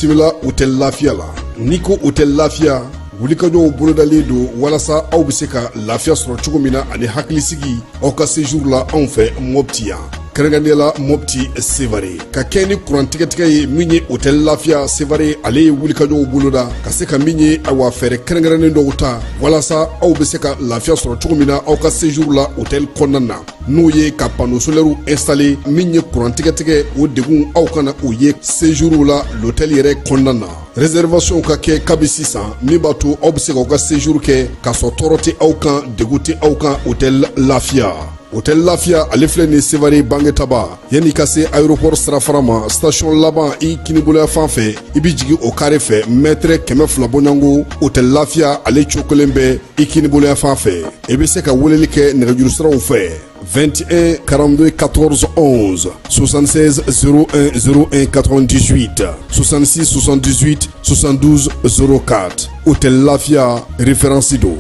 Bisimila hôtel Lafiya la. N'i ko hôtel Lafiya, wulikajɔw bolodalen don walasa aw bɛ se ka lafiya sɔrɔ cogo min na ani hakilisigi aw ka séjour la anw fɛ Mopti yan, kɛrɛnkɛrɛnnenya la Mopti Sevare. Ka kɛ ni kuran tigɛtigɛ ye, min ye hôtel Lafiya Sevare, ale ye wulikajɔw boloda ka se ka min ye, awa, fɛɛrɛ kɛrɛnkɛrɛnnen dɔw ta walasa aw bɛ se ka lafiya sɔrɔ cogo min na aw ka séjour la hôtel kɔnɔna na, n'o ye ka panneau solaire installer. Min ye kuran tigɛtigɛ, o degun aw kana o ye séjour la l'hôtel yɛrɛ kɔnɔna na. Réservation ka kɛ kabi sisan, min b'a to aw bɛ se k'aw ka séjour kɛ k'a sɔrɔ tɔɔrɔ tɛ aw kan, degun tɛ aw kan. Hôtel Lafiya, hôtel Lafiya, ale filɛ nin Sevare Bangetaba, yanni ka se aéroport sirafara ma, station laban, i kiniboloya fan fɛ, i bɛ jigin o carré fɛ, mètre 200 bɔɲɔgɔnko, hôtel Lafiya ale cokolen bɛ i kiniboloya fan fɛ. I bɛ se ka weleli kɛ nɛgɛjuru siraw fɛ: 21 42 14 11, 76 01 01 98, 66 78 72 04. Hôtel Lafiya, référence don.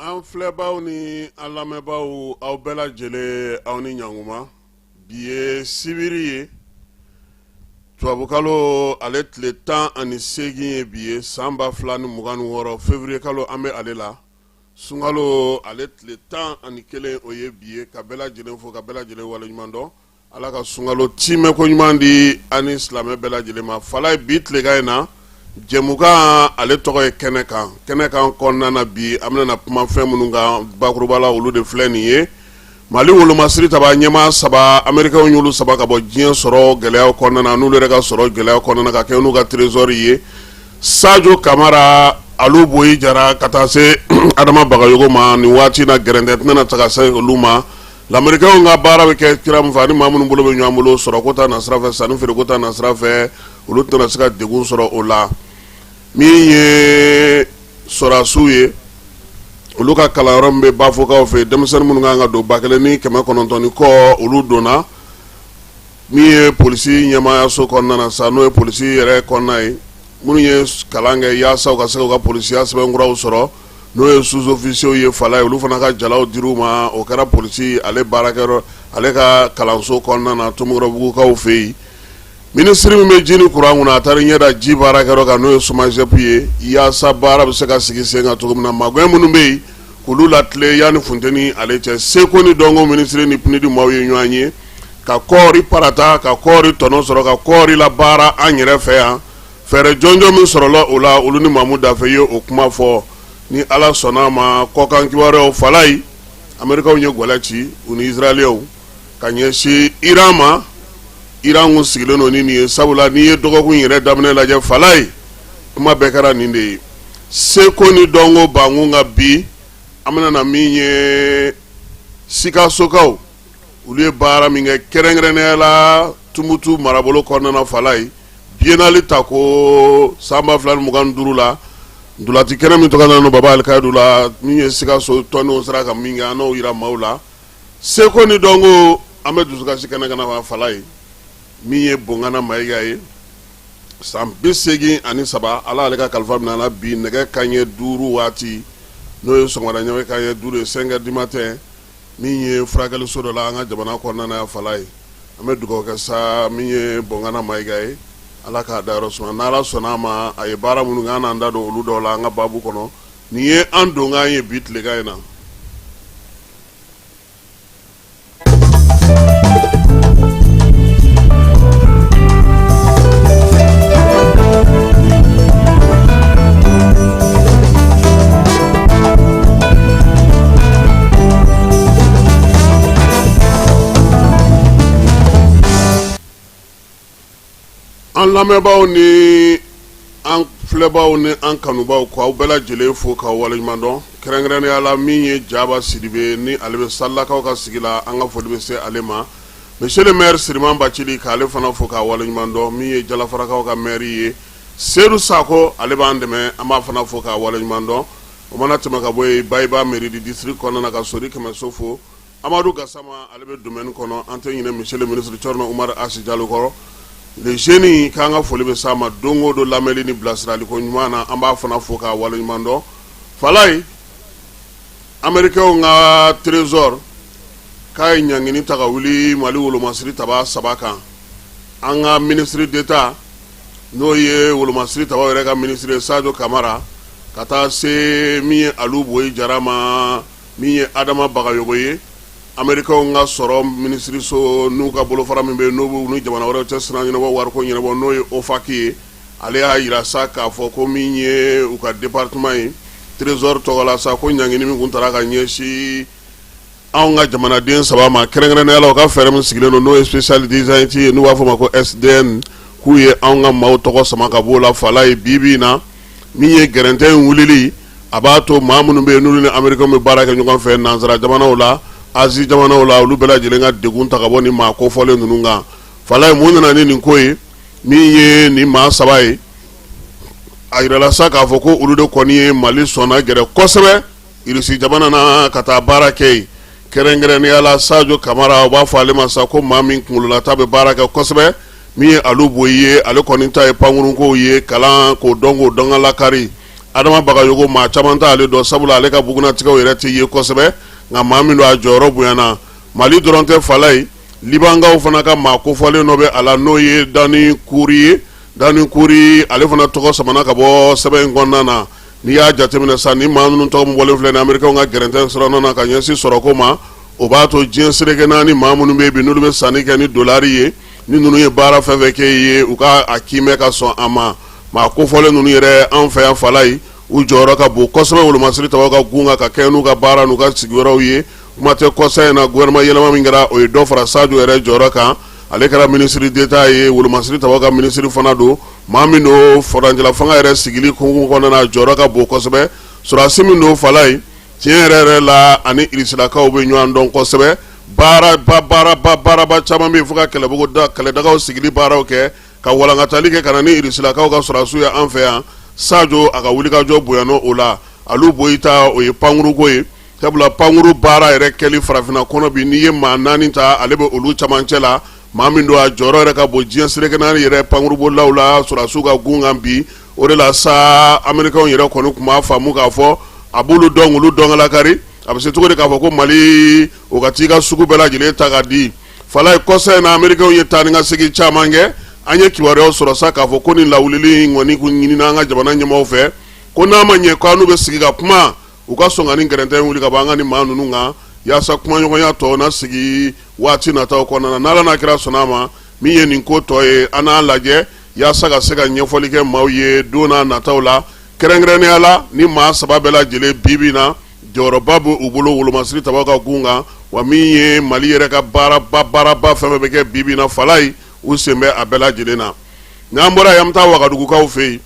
An filɛbaw ni an lamɛnbaaw, aw bɛɛ lajɛlen, aw ni ɲankuma. Bi ye sibiri ye, tubabukalo ale tile 18 ye bi ye, san 2026, février kalo an bɛ ale la, sunkalo ale tile 11, o ye bi ye. Ka bɛɛ lajɛlen fo, ka bɛɛ lajɛlen waleɲuman dɔn. Ala ka sunkalo timɛ ko ɲuman di an ni silamɛ bɛɛ lajɛlen ma. Falaye, bi tilegan in na, jɛmukan ale tɔgɔ ye kɛnɛ kan. Kɛnɛ kan kɔnɔna na bi, an bɛna kuma fɛn minnu kan bakuruba la, olu de filɛ nin ye: Mali wolomasiri taba ɲɛmaa saba, Amerikɛnw y'olu saba ka bɔ diɲɛ sɔrɔ gɛlɛyaw kɔnɔna na, n'olu yɛrɛ ka sɔrɔ gɛlɛya kɔnɔna, ka kɛ n'u ka trésor ye, Sajo Kamara, Alu Boyi Jara, ka taa se Adama Bagayogo ma. Nin waati na, gɛrɛntɛ tɛna ta ka se olu ma. Lamerikɛnw ka baara bɛ kɛ kira min fɛ, ani maa minnu bolo bɛ ɲɔgɔn bolo sɔrɔko ta nasira fɛ, sanni feereko ta nasira fɛ, olu tɛna se ka degun sɔrɔ o la. Min ye sɔrɔdasiw ye, olu ka kalanyɔrɔ min bɛ Bafokaw fɛ, denmisɛnnin minnu kan ka don 1900 ni kɔ, olu donna. Min ye polisi ɲɛmaayaso kɔnɔna na sa, n'o ye polisi yɛrɛ kɔnɔna ye, minnu ye kalan kɛ yaasa u ka se k'u ka polisiya sɛbɛnkuraw sɔrɔ, n'o ye sous-officiers ye, Falaye, olu fana ka jalaw dir'u ma. O kɛra polisi ale baarakɛyɔrɔ, ale ka kalanso kɔnɔna na, Tomikɔrɔbugukaw fɛ yen. Minisiri min bɛ ji ni kuran kunna, a taara ɲɛ da ji baarakɛyɔrɔ kan, n'o ye SOMAGEP ye, yaasa baara bɛ se ka sigi sen kan cogo min na, magɛn minnu bɛ yen, k'olu latilen yanni funteni ale cɛ. Seko ni dɔnko minisiri ni PNUD maaw ye ɲɔgɔn ye ka kɔɔri parata, ka kɔɔri tɔnɔ sɔrɔ, ka kɔɔri labaara an yɛrɛ fɛ yan. Fɛɛrɛ jɔnjɔn min sɔrɔla o la, olu ni Mamu Dafe ye o kuma fɔ. Ni Ala sɔnna a ma, kɔkan kibaruyaw, Falaye, Amerikaw ye gɛlɛ ci, u ni Israɛliyɛnw, ka ɲɛsin Iran ma. Iran kun sigilen don ni nin ye, sabula n'i ye dɔgɔkun yɛrɛ daminɛ lajɛ, Falaye, kuma bɛɛ kɛra nin de ye. Seko ni dɔnko bankun ka bi, an bɛna na min ye, Sikasokaw, olu ye baara min kɛ, kɛrɛnkɛrɛnnenya la Tumutu marabolo kɔnɔna na, Falaye, biennale ta ko san 2025 la, ntolaci kɛnɛ min tɔgɔ nana Baba Alikayidou la, min ye Sikaso tɔndenw sera ka min kɛ, an n'o yira maaw la. Seko ni dɔnko, an bɛ dusukasi kɛnɛ kan, Falaye. Min ye Bongana Mayiga ye, san 83, Ala ale ka kalifa minɛ a la bi nɛgɛ kanɲɛ 5 waati, n'o ye sɔgɔmada nɛgɛ kanɲɛ 5 ye, 5 heures du matin, min ye furakɛliso dɔ la an ka jamana kɔnɔna na, Falaye. An bɛ dugawu kɛ sa, min ye Bongana Mayiga ye, Ala k'a dayɔrɔ suma. N'Ala sɔnna a ma, a ye baara minnu kɛ, an n'an da don olu dɔw la an ka baabu kɔnɔ. Nin ye an donkan ye bi tilegan in na. An lamɛnbaaw ni an filɛbaaw ni an kanubaaw, ko aw bɛɛ lajɛlen fo k'aw waleɲuman dɔn, kɛrɛnkɛrɛnnenya la min ye Jaba Sidibe ni ale bɛ Salakaw ka sigi la, an ka foli bɛ se ale ma. Monsieur le maire Siriman Bacili, k'ale fana fo k'a waleɲuman dɔn. Min ye Jalafarakaw ka maire ye, Sedu Sakɔ, ale b'an dɛmɛ, an b'a fana fo k'a waleɲuman dɔn. O mana tɛmɛ ka bɔ yen, Bayiba mairie du district kɔnɔna na, ka Sori Kɛmɛso fo. Amadu Gasama, ale bɛ domaine kɔnɔ. An tɛ ɲinɛ monsieur le ministre Thierno Oumar H Jalo kɔrɔ, le jeune, k'an ka foli bɛ s'a ma don o don lamɛnni ni bilasiraliko ɲuman na. An b'a fana fo k'a waleɲuman dɔn. Falaye, Américains ka trésor k'a ye ɲangini ta ka wuli Mali wolomasiri taba saba kan. An ka ministre d'État, n'o ye wolomasiri tabaw yɛrɛ ka ministre ye, Sadio Kamara, ka taa se min ye Alu Boyi Jara ma, min ye Adama Bagayogo ye, Américains ka sɔrɔ minisiriso n'u ka bolofara min bɛ n'u b'u ni jamana wɛrɛw cɛ sira ɲɛnabɔ, wariko ɲɛnabɔ, n'o ye OFAC ye, ale y'a jira sa k'a fɔ ko min ye u ka département ye, trésor tɔgɔ la sa, ko ɲangini min tun taara ka ɲɛsin anw ka jamanaden saba ma, kɛrɛnkɛrɛnnenya la u ka fɛɛrɛ min sigilen don, n'o ye special design ye, n'u b'a fɔ o ma ko SDN, k'u ye anw ka maaw tɔgɔ sama ka b'o la. Falaye, bi bi in na, min ye gɛrɛntɛ in wulili, a b'a to maa minnu bɛ yen n'olu ni Américains bɛ baara kɛ ɲɔgɔn fɛ nansara jamanaw la, Asie jamanaw la, olu bɛɛ lajɛlen ka degun ta ka bɔ nin maa kofɔlen ninnu kan. Falaye, mun nana ni nin ko ye? Min ye nin maa saba ye, a yirala sa k'a fɔ ko olu de kɔni ye Mali sɔnna gɛrɛ kosɛbɛ Irisi jamana na ka taa baara kɛ yen, kɛrɛnkɛrɛnnenya la Sajo Kamara. U b'a fɔ ale ma sa ko maa min kunkololata bɛ baara kɛ kosɛbɛ. Min ye Alu Boyi ye, ale kɔni ta ye pankurunkow ye, kalan k'o dɔn, k'o dɔn ka lakari. Adama Bagayogo, maa caman t'ale dɔn, sabula ale ka bugunnatigɛw yɛrɛ tɛ ye kosɛbɛ, nka maa min don, a jɔyɔrɔ bonyana. Mali dɔrɔn tɛ, Falaye, Libankaw fana ka maa kofɔlen dɔ bɛ a la, n'o ye Dani Kuri ye. Dani Kuri, ale fana tɔgɔ samana ka bɔ sɛbɛn in kɔnɔna na. N'i y'a jateminɛ sa, ni maa ninnu tɔgɔ min bɔlen filɛ ni Américains ka gɛrɛntɛ sɔrɔ na ka ɲɛsin sɔrɔko ma, o b'a to diɲɛ seleke naani maa minnu bɛ yen bi, n'olu bɛ sanni kɛ ni dolari ye, ni ninnu ye baara fɛn fɛn kɛ ye, u ka a kiimɛ ka sɔn a ma. Maa kofɔlen ninnu yɛrɛ, an fɛ yan, Falaye, u jɔyɔrɔ ka bon kosɛbɛ wolomasiri tabaw ka gun kan, ka kɛ n'u ka baara n'u ka sigiyɔrɔw ye. Kuma tɛ kɔsa in na, gouvernement yɛlɛma min kɛra, o ye dɔ fara Sadio yɛrɛ jɔyɔrɔ kan. Ale kɛra ministre d'État ye, wolomasiri tabaw ka ministre fana don. Maa min don, furancɛla fanga yɛrɛ sigili hukumu kɔnɔna na, jɔyɔrɔ ka bon kosɛbɛ. Sɔrɔdasi min don, Falaye, tiɲɛ yɛrɛ yɛrɛ la, ani irisilakaw bɛ ɲɔgɔn dɔn kosɛbɛ. Baaraba baaraba baaraba caman bɛ yen, fo ka kɛlɛbugu kɛlɛdagaw sigili baaraw kɛ, ka walankatali kɛ ka na ni irisilakaw ka sɔrɔdasiw ye an fɛ yan. Sajo, a ka wulikajɔ bonyana o la. Alu Boyi ta, o ye pankuruko ye, sabula pankuru baara yɛrɛ kɛli farafinna kɔnɔ bi, n'i ye maa naani ta, ale bɛ olu camancɛ la. Maa min don, a jɔyɔrɔ yɛrɛ ka bon diɲɛ seleke naani yɛrɛ pankurubolilaw la, sɔrɔdasiw ka gun kan bi. O de la sa, Américains yɛrɛ kɔni tun b'a faamu k'a fɔ a b'olu dɔn, olu dɔn lakari. A bɛ se cogo di k'a fɔ ko Mali o ka t'i ka sugu bɛɛ lajɛlen ta ka di? Falaye, kɔsa in na, Américains ye taa ni ka segin caman kɛ. An ye kibaruyaw sɔrɔ sa k'a fɔ ko nin lawulili in kɔni kun ɲinina an ka jamana ɲɛmaaw fɛ, ko n'a ma ɲɛ ko n'u bɛ sigi ka kuma, u ka sɔn ka nin gɛrɛntɛ in wuli ka bɔ an ka nin maa ninnu kan, yaasa kumaɲɔgɔnya tɔ na sigi waati nataw kɔnɔna na. N'Ala n'a kira sɔnna a ma, min ye nin ko tɔ ye, an n'a lajɛ yaasa ka se ka ɲɛfɔli kɛ maaw ye don n'a nataw la. Kɛrɛnkɛrɛnnenya la, ni maa saba bɛɛ lajɛlen, bi bi na, jɔyɔrɔba bɛ u bolo wolomasiri tabaw ka gun kan. Wa min ye Mali yɛrɛ ka baaraba baaraba fɛn fɛn bɛ kɛ bi bi na, Falaye, u sen bɛ a bɛɛ lajɛlen na. N'an bɔra yen, an bɛ taa Wagadugukaw fɛ yen.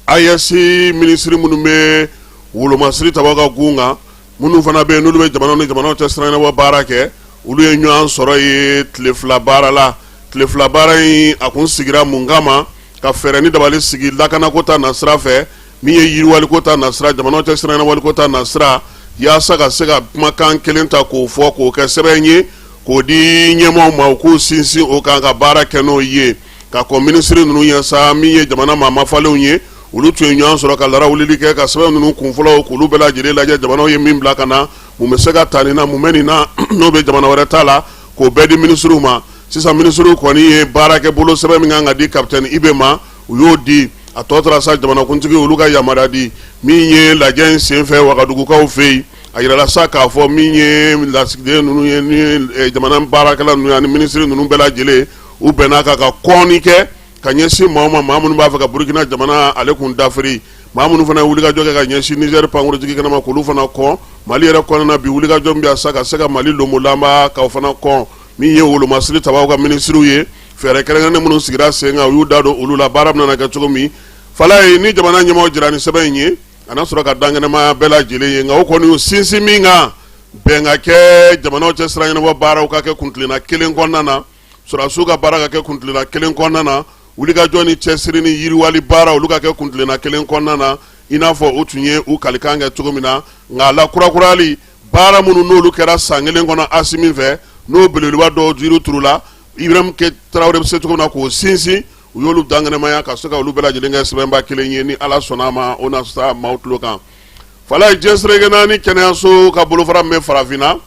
AES minisiri minnu bɛ wolomasiri tabaw ka gun kan, minnu fana bɛ yen n'olu bɛ jamanaw ni jamanaw cɛ sira ɲɛnabɔ baara kɛ, olu ye ɲɔgɔn sɔrɔ ye tile 2 baara la. Tile 2 baara in, a kun sigira mun kama? Ka fɛɛrɛ ni dabali sigi lakanako ta nasira fɛ, min ye yiriwaliko ta nasira, jamanaw cɛ sira ɲɛnabɔliko ta nasira, yaasa ka se ka kumakan kelen ta k'o fɔ, k'o kɛ sɛbɛn ye, k'o di ɲɛmaaw ma, u k'u sinsin o kan ka baara kɛ n'o ye. Ka kɔn minisiri ninnu ɲɛ sa, min ye jamana maa mafalenw ye, olu tun ye ɲɔgɔn sɔrɔ ka larawulili kɛ, ka sɛbɛn ninnu kunfɔlɔw k'olu bɛɛ lajɛlen lajɛ, jamanaw ye min bila ka na, mun bɛ se ka ta nin na, mun bɛ nin na, n'o bɛ jamana wɛrɛ ta la, k'o bɛɛ di minisiriw ma. Sisan, minisiriw kɔni ye baarakɛ bolo sɛbɛn min kan ka di capitaine IB ma, u y'o di. A tɔ tora sa jamanakuntigi olu ka yamaruya di. Min ye lajɛ in senfɛ Wagadugukaw fɛ yen, a yirala sa k'a fɔ min ye lasigiden ninnu ye ni jamana baarakɛla ninnu ye ani minisiri ninnu bɛɛ lajɛlen, u bɛn'a kan ka kɔnni kɛ ka ɲɛsin maaw ma, maa minnu b'a fɛ ka Burukina jamana ale kun dafiri, maa minnu fana ye wulikajɔ kɛ ka ɲɛsin Nizɛri pankurujigi kɛnɛ ma, k'olu fana kɔn. Mali yɛrɛ kɔnɔna bi, wulikajɔ min bɛ sa ka se ka Mali lonbolanba, k'o fana kɔn. Min ye wolomasiri tabaw ka minisiriw ye, fɛɛrɛ kɛrɛnkɛrɛnnen minnu sigira sen kan, u y'u da don olu la, baara bɛna kɛ cogo min. Falaye, ni jamana ɲɛmaaw jɛra ni sɛbɛn in ye, a na sɔrɔ ka dankɛnɛmaya bɛɛ lajɛlen ye. Nka o kɔni y'u sinsin min kan, bɛn ka kɛ jamanaw cɛ sira ɲɛnabɔ baaraw ka kɛ kuntilenna kelen kɔnɔna na, sɔrɔdasiw ka baara ka kɛ kuntilenna kelen kɔnɔna na, wulikajɔ ni cɛsiri ni yiriwali baara, olu ka kɛ kuntilenna kelen kɔnɔna na, i n'a fɔ u tun ye u kalikan kɛ cogo min na. Nka a la kurakurayali Baara minnu n'olu kɛra san kelen kɔnɔ Asimi fɛ, n'o belebeleba dɔw jiri turula, Ibrahim Tarawele bɛ se cogo min na k'o sinsin, u y'olu dankɛnɛmaya ka se ka olu bɛɛ lajɛlen kɛ sɛbɛnba kelen ye. Ni Ala sɔnna a ma, o na sa maaw tulo kan. Falaye, diɲɛ seleke naani kɛnɛyaso ka bolofara min bɛ farafinna,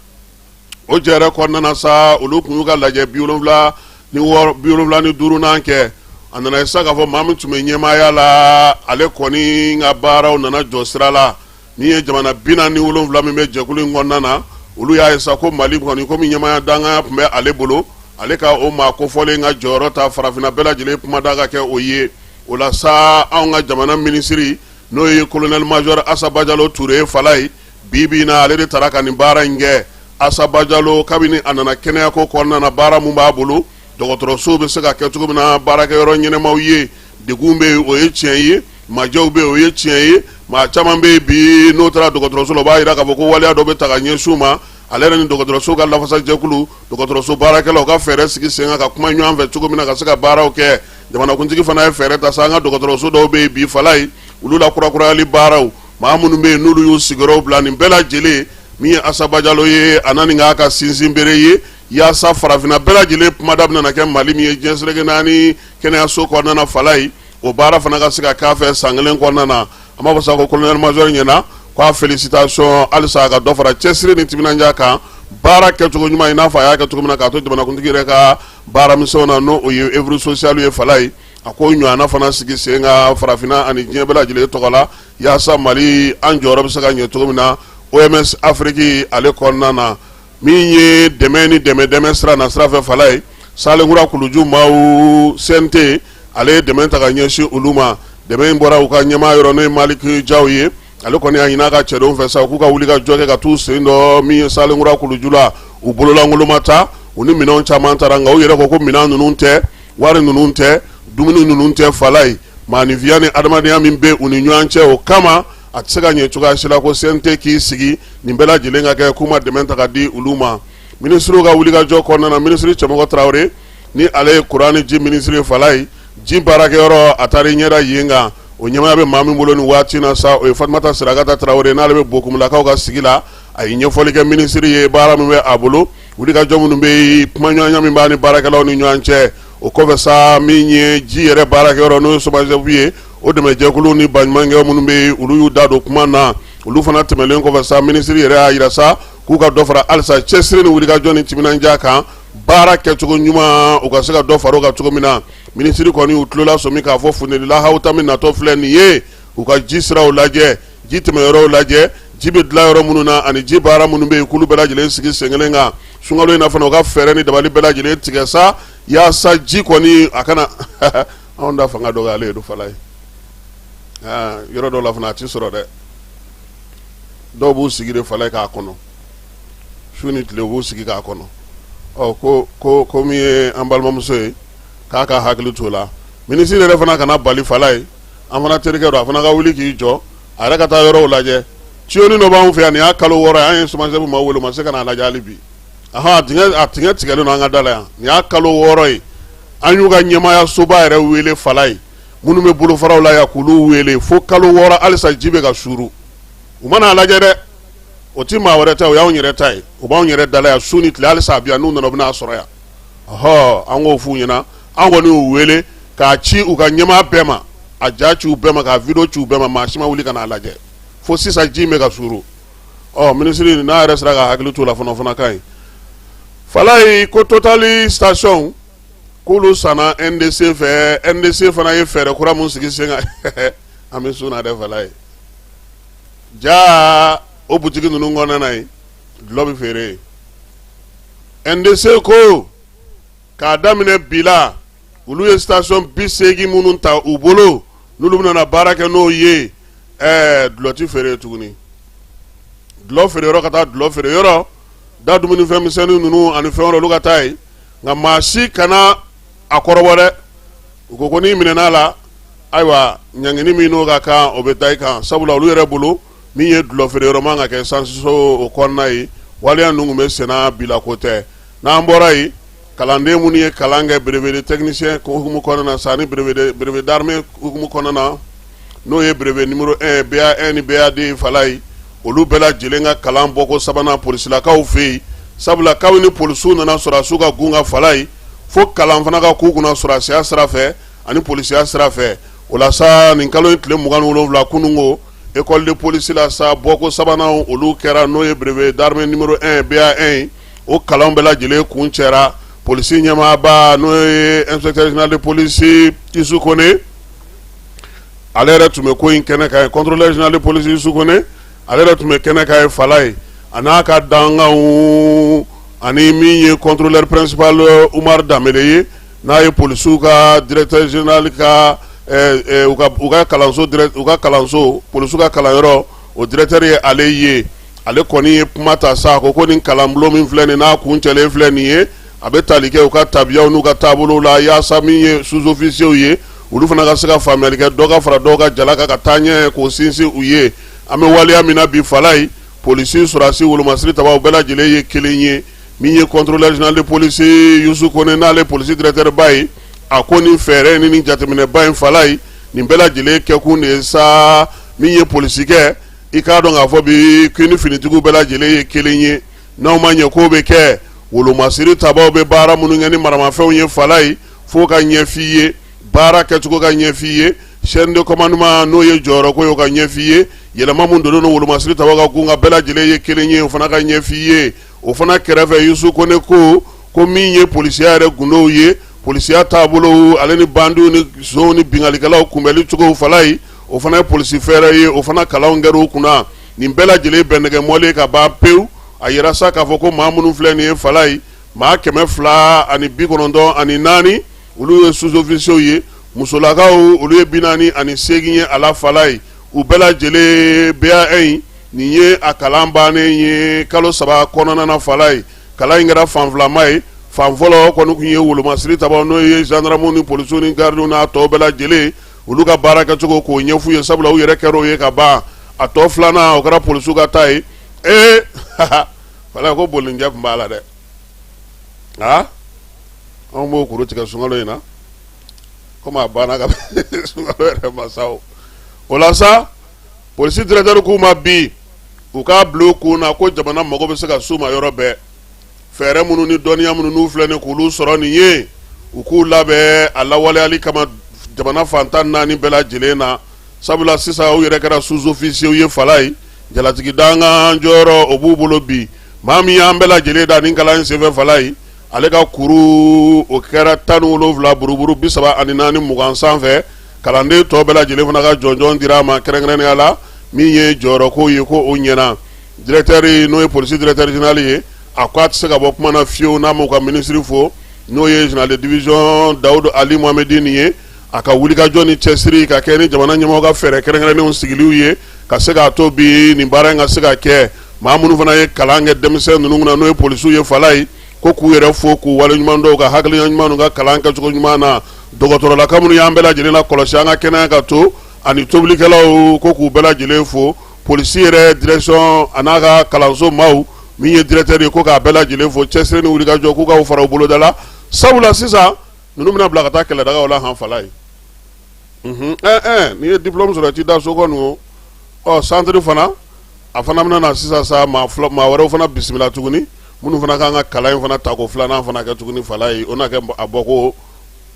o jɛrɛ kɔnɔna na sa, olu tun y'u ka lajɛ 76, 75nan kɛ. A nana sa k'a fɔ maa min tun bɛ ɲɛmaaya la, ale kɔni ka baaraw nana jɔ sira la. Min ye jamana 47 min bɛ jɛkulu in kɔnɔna na, olu y'a ye sa ko Mali kɔni, komi ɲɛmaaya dangaya tun bɛ ale bolo, ale ka o maa kofɔlen ka jɔyɔrɔ ta farafinna bɛɛ lajɛlen kumada ka kɛ o ye. O la sa, anw ka jamana minisiri, n'o ye colonel major Asa Bajalo Ture Falaye, bi bi in na, ale de taara ka nin baara in kɛ. Asa Bajalo, kabini a nana kɛnɛyako kɔnɔna na, baara mun b'a bolo, dɔgɔtɔrɔsow bɛ se ka kɛ cogo min na baarakɛyɔrɔ ɲɛnɛmaw ye. Degun bɛ yen, o ye tiɲɛ ye. Majɛw bɛ yen, o ye tiɲɛ ye. Maa caman bɛ yen bi, n'o taara dɔgɔtɔrɔso la, o b'a jira k'a fɔ ko waleya dɔ bɛ ta ka ɲɛsin u ma. Ale yɛrɛ ni dɔgɔtɔrɔso ka lafasajɛkulu, dɔgɔtɔrɔso baarakɛlaw ka fɛɛrɛ sigi sen kan ka kuma ɲɔgɔn fɛ cogo min na ka se ka baaraw kɛ. Jamanakuntigi fana ye fɛɛrɛ ta sa. An ka dɔgɔtɔrɔso dɔw bɛ yen bi, Falaye, olu la kurakurayali baaraw, maa minnu bɛ yen n'olu y'u sigiyɔrɔw bila, nin bɛɛ lajɛlen, min ye Asa Bajalo ye, a na nin k'a ka sinsin bere ye yaasa farafinna bɛɛ lajɛlen kumada bɛna kɛ Mali min ye diɲɛ seleke naani kɛnɛyaso kɔnɔna na. Falaye, o baara fana ka se ka k'a fɛ san kelen kɔnɔna na. An b'a fɔ sa ko colonel major ɲɛna k'a félicitation. Halisa a ka dɔ fara cɛsiri ni timinandiya kan, baara kɛcogo ɲuman, i n'a fɔ a y'a kɛ cogo min na k'a to jamanakuntigi yɛrɛ ka baaramisɛnw na, n'o ye œuvre sociale ye. Falaye, a ko ɲɔgɔnna fana sigi sen kan farafinna ani diɲɛ bɛɛ lajɛlen tɔgɔ la, yaasa Mali an jɔyɔrɔ bɛ se ka ɲɛ cogo min na OMS Afrique ale kɔnɔna na. Min ye dɛmɛ ni dɛmɛ dɛmɛ sira na sira fɛ, Falaye, Salenkura Kuluju maaw, CNT ale ye dɛmɛ ta ka ɲɛsin olu ma. Dɛmɛ in bɔra u ka ɲɛmaa yɔrɔ, n'o ye Maliki Jaw ye. Ale kɔni y'a ɲini a ka cɛdenw fɛ sa, k'u ka wuli ka jɔ kɛ ka t'u sen dɔ min ye Salenkura Kuluju la. U bololankolon ma taa, u ni minɛnw caman taara, nka u yɛrɛ ko ko minɛn ninnu tɛ, wari ninnu tɛ, dumuni ninnu tɛ. Falaye, maaninfinya ni adamadenya min bɛ u ni ɲɔgɔn cɛ, o kama a tɛ se ka ɲɛ cogoya si la ko CNT k'i sigi nin bɛɛ lajɛlen ka kɛ k'u ma dɛmɛ ta ka di olu ma. Minisiriw ka wulikajɔ kɔnɔna na, minisiri Cɛmɔgɔ Tarawele, ni ale ye kuran ni ji minisiri, Falaye, ji baarakɛyɔrɔ, a taara i ɲɛda yen kan. O ɲɛmaaya bɛ maa min bolo nin waati na sa, o ye Fatumata Sirakata Tarawele, n'ale bɛ Bokumulakaw ka sigi la. A ye ɲɛfɔli kɛ minisiri ye, baara min bɛ a bolo, wulikajɔ minnu bɛ yen, kumaɲɔgɔnya min b'a ni baarakɛlaw ni ɲɔgɔn cɛ. O kɔfɛ sa, min ye ji yɛrɛ baarakɛyɔrɔ, n'o ye SOMAGEP ye, o dɛmɛjɛkulu ni baɲumankɛ minnu bɛ yen, olu y'u da don kuma na. Olu fana tɛmɛnen kɔfɛ sa, minisiri yɛrɛ y'a jira sa k'u ka dɔ fara halisa cɛsiri ni wulikajɔ ni timinandiya kan, baara kɛcogo ɲuman, u ka se ka dɔ fara o kan cogo min na. Minisiri kɔni y'u tulo lasɔmi k'a fɔ funteni lahawuta min natɔ filɛ nin ye, u ka ji siraw lajɛ, ji tɛmɛyɔrɔw lajɛ, ji bɛ dilan yɔrɔ minnu na ani ji baara minnu bɛ yen, k'olu bɛɛ lajɛlen sigi sen kelen kan. Sunkalo in na fana, u ka fɛɛrɛ ni dabali bɛɛ lajɛlen tigɛ sa yaasa ji kɔni a kana anw da fanga dɔgɔyalen don. Falaye, yɔrɔ dɔw la fana a tɛ sɔrɔ dɛ. Dɔw b'u sigi de, Falaye, k'a kɔnɔ su ni tile, u b'u sigi k'a kɔnɔ. Ɔ ko ko ko min ye an balimamuso ye, k'a ka hakili t'o la. Minisiri yɛrɛ fana kana bali, Falaye, an fana terikɛ don, a fana ka wuli k'i jɔ, a yɛrɛ ka taa yɔrɔw lajɛ. Tuyau dɔ b'anw fɛ yan, nin y'a kalo 6 ye, an ye SOMAGEP maaw wele, u ma se ka n'a lajɛ hali bi. Ahan, a dingɛ tigɛlen don an ka da la yan, nin y'a kalo 6 ye. An y'u ka ɲɛmaaya soba yɛrɛ wele, Falaye, minnu bɛ bolofaraw la yan, k'olu wele fo kalo 6, halisa ji bɛ ka suuru, u ma n'a lajɛ dɛ. O ti maa wɛrɛ ta, o y'anw yɛrɛ ta ye, o b'anw yɛrɛ da la yan su ni tile. Halisa a bɛ yan, n'u nana, u bɛn'a sɔrɔ yan. Ɔhɔ, an k'o f'u ɲɛna. An kɔni y'u wele k'a ci u ka ɲɛmaa bɛɛ ma, a ja ci u bɛɛ ma, k'a video ci u bɛɛ ma, maa si ma wuli ka n'a lajɛ fo sisan, ji in bɛ ka suuru. Ɔ minisiri n'a yɛrɛ sera ka hakili t'o la fana, o fana ka ɲi. Falaye, ko Total station k'olu sanna NDC fɛ. NDC fana ye fɛɛrɛ kura mun sigi sen kan, an bɛ sun na dɛ, Falaye. Ja o butigi ninnu kɔnɔna na yen, dulɔ bɛ feere yen. NDC ko k'a daminɛ bi la, olu ye station 80 minnu ta u bolo, n'olu bɛna baara kɛ n'o ye, dulɔ ti feere tuguni. Dulɔ feere yɔrɔ ka taa dulɔ feere yɔrɔ da, dumunifɛn misɛnnin ninnu ani fɛn wɛrɛ, olu ka taa yen, nka maa si kana a kɔrɔbɔ dɛ. U ko ko n'i minɛna a la, ayiwa, ɲangini min n'o ka kan, o bɛ da i kan, sabula olu yɛrɛ bolo, min ye dulɔ feere yɔrɔ man ka kɛ sansiso o kɔnɔna ye. Waleya ninnu tun bɛ senna, bila ko tɛ. N'an bɔra yen, kalanden minnu ye kalan kɛ brevet de technicien hukumu kɔnɔna na sa ni brevet d'armée hukumu kɔnɔna na, n'o ye brevet numéro 1, BA1 ni BA2, Falaye, Olu bɛɛ lajɛlen ka kalan bɔko sabanan polisilakaw fɛ yen, sabula kabini polisiw nana sɔrɔdasiw ka gun kan Falayi, fo kalan fana ka k'u kunna sɔrɔdasiya sira fɛ ani polisiya sira fɛ. O la sa, nin kalo in tile 27, kununko, école de police la sa, bɔko sabanan olu kɛra, n'o ye brevet d'armée numéro 1, BA1, o kalan bɛɛ lajɛlen kuncɛra. Polisi ɲɛmaaba, n'o ye inspecteur général de police Isu Kone, ale yɛrɛ tun bɛ ko in kɛnɛ kan ye. Contrôleur général de police Isu Kone, ale yɛrɛ tun bɛ kɛnɛ kan ye Falayi, a n'a ka dankanw, ani min ye contrôleur principal Umaru Danbele ye, n'a ye polisiw ka directeur général ka u ka kalanso, u ka kalanso, polisiw ka kalanyɔrɔ, o directeur ye ale ye. Ale kɔni ye kuma ta sa, ko ko nin kalanbulon min filɛ nin, n'a kuncɛlen filɛ nin ye, a bɛ tali kɛ u ka tabiyaw n'u ka taabolow la, yaasa min ye sous-officiers ye, olu fana ka se ka faamuyali kɛ, dɔ ka fara dɔw ka jala kan ka taa ɲɛ k'o sinsin u ye. An bɛ waleya min na bi Falayi, polisi, sɔrɔdasi, wolomasiri tabaw bɛɛ lajɛlen ye kelen ye. Min ye contrôleur général de police Yusu Kone, n'ale polisi directeur ba ye, a ko nin fɛɛrɛ ni nin jateminɛba in Falayi, nin bɛɛ lajɛlen kɛkun de ye sa, min ye polisikɛ, i k'a dɔn k'a fɔ bi k'i ni finitigiw bɛɛ lajɛlen ye kelen ye. N'aw ma ɲɛ k'o bɛ kɛ, wolomasiri tabaw bɛ baara minnu kɛ ni maramafɛnw ye Falayi, f'o ka ɲɛf'i ye, baara kɛcogo ka ɲɛf'i ye, chaîne de commandement, n'o ye jɔyɔrɔko ye, o ka ɲɛf'i ye, yɛlɛma min donnen don wolomasiri tabaw ka gun kan, bɛɛ lajɛlen ye kelen ye, o fana ka ɲɛf'i ye. O fana kɛrɛfɛ, Yusu Kone ko ko min ye polisiya yɛrɛ gundow ye, polisiya taabolow, ale ni bandiw ni sonw ni binkannikɛlaw kunbɛnli cogo Falayi, o fana ye polisi fɛɛrɛ ye, o fana kalanw kɛra u kunna. Nin bɛɛ lajɛlen bɛnnɛgɛ mɔlen ka ban pewu, a yira sa k'a fɔ ko maa minnu filɛ nin ye Falayi, maa 294, olu ye sous-officiers ye. Musolakaw, olu ye 48 ye a la Falayi. U bɛɛ lajɛlen BA1, nin ye a kalan bannen ye kalo 3 kɔnɔna na Falayi. Kalan in kɛra fan filama ye. Fan fɔlɔ kɔni tun ye wolomasiri tabaw, n'o ye gendarmew ni polisiw ni gardiw n'a tɔw bɛɛ lajɛlen, olu ka baara kɛcogo k'o ɲɛf'u ye, sabula u yɛrɛ kɛra o ye ka ban. A tɔ filanan, o kɛra polisiw ka ta ye. Ee Falayi, ko bolinjɛ tun b'a la dɛ. Aa, anw b'o kuru tigɛ sunkalo in na, komi a banna ka sunkalo yɛrɛ ma sa. O la sa, polisi directeur k'u ma bi, u k'a bila u kun na ko jamana mago bɛ se ka s'u ma yɔrɔ bɛɛ. Fɛɛrɛ minnu ni dɔnniya minnu n'u filɛ nin k'olu sɔrɔ nin ye, u k'u labɛn a lawaleyali kama jamana fan 14 bɛɛ lajɛlen na, sabula sisan u yɛrɛ kɛra sous-officiers ye Falayi, jalatigi dankan jɔyɔrɔ o b'u bolo bi. Maa min y'an bɛɛ lajɛlen da nin kalan in senfɛ Falayi, ale ka kuru o kɛra 17 buruburu 34 20 sanfɛ. Kalanden tɔ bɛɛ lajɛlen fana ka jɔnjɔn dira a ma, kɛrɛnkɛrɛnnenya la min ye jɔyɔrɔko ye, ko o ɲɛna. Directeur, n'o ye polisi directeur général ye, a ko a tɛ se ka bɔ kuma na fiyewu n'a m'u ka minisiri fo, n'o ye général de division Dawudu Ali Mohamedine ye, a ka wulikajɔ ni cɛsiri ka kɛ ni jamana ɲɛmɔgɔ ka fɛɛrɛ kɛrɛnkɛrɛnnenw sigiliw ye ka se k'a to bi nin baara in ka se ka kɛ. Maa minnu fana ye kalan kɛ denmisɛn ninnu kunna, n'o ye polisiw ye Falayi, ko k'u yɛrɛ fo k'u waleɲuman dɔn u ka hakilina ɲuman n'u ka kalan kɛcogo ɲuman na. Dɔgɔtɔrɔlaka minnu y'an bɛɛ lajɛlen la kɔlɔsi an ka kɛnɛya ka to, ani tobilikɛlaw, ko k'u bɛɛ lajɛlen fo. Polisi yɛrɛ direction a n'a ka kalanso maaw, min ye directeur ye, ko k'a bɛɛ lajɛlen fo cɛsiri ni wulikajɔ, k'u ka fara u boloda la, sabula sisan ninnu bɛna bila ka taa kɛlɛdagaw la han Falayi. N'i ye diplôme sɔrɔ, i t'i da so kɔnɔ o. Ɔ centre fana, a fana bɛna na sisan sa, maa fila maa wɛrɛw fana bisimila tuguni, minnu fana kan ka kalan in fana tako filanan fana kɛ tuguni Falayi. O na kɛ a bɔko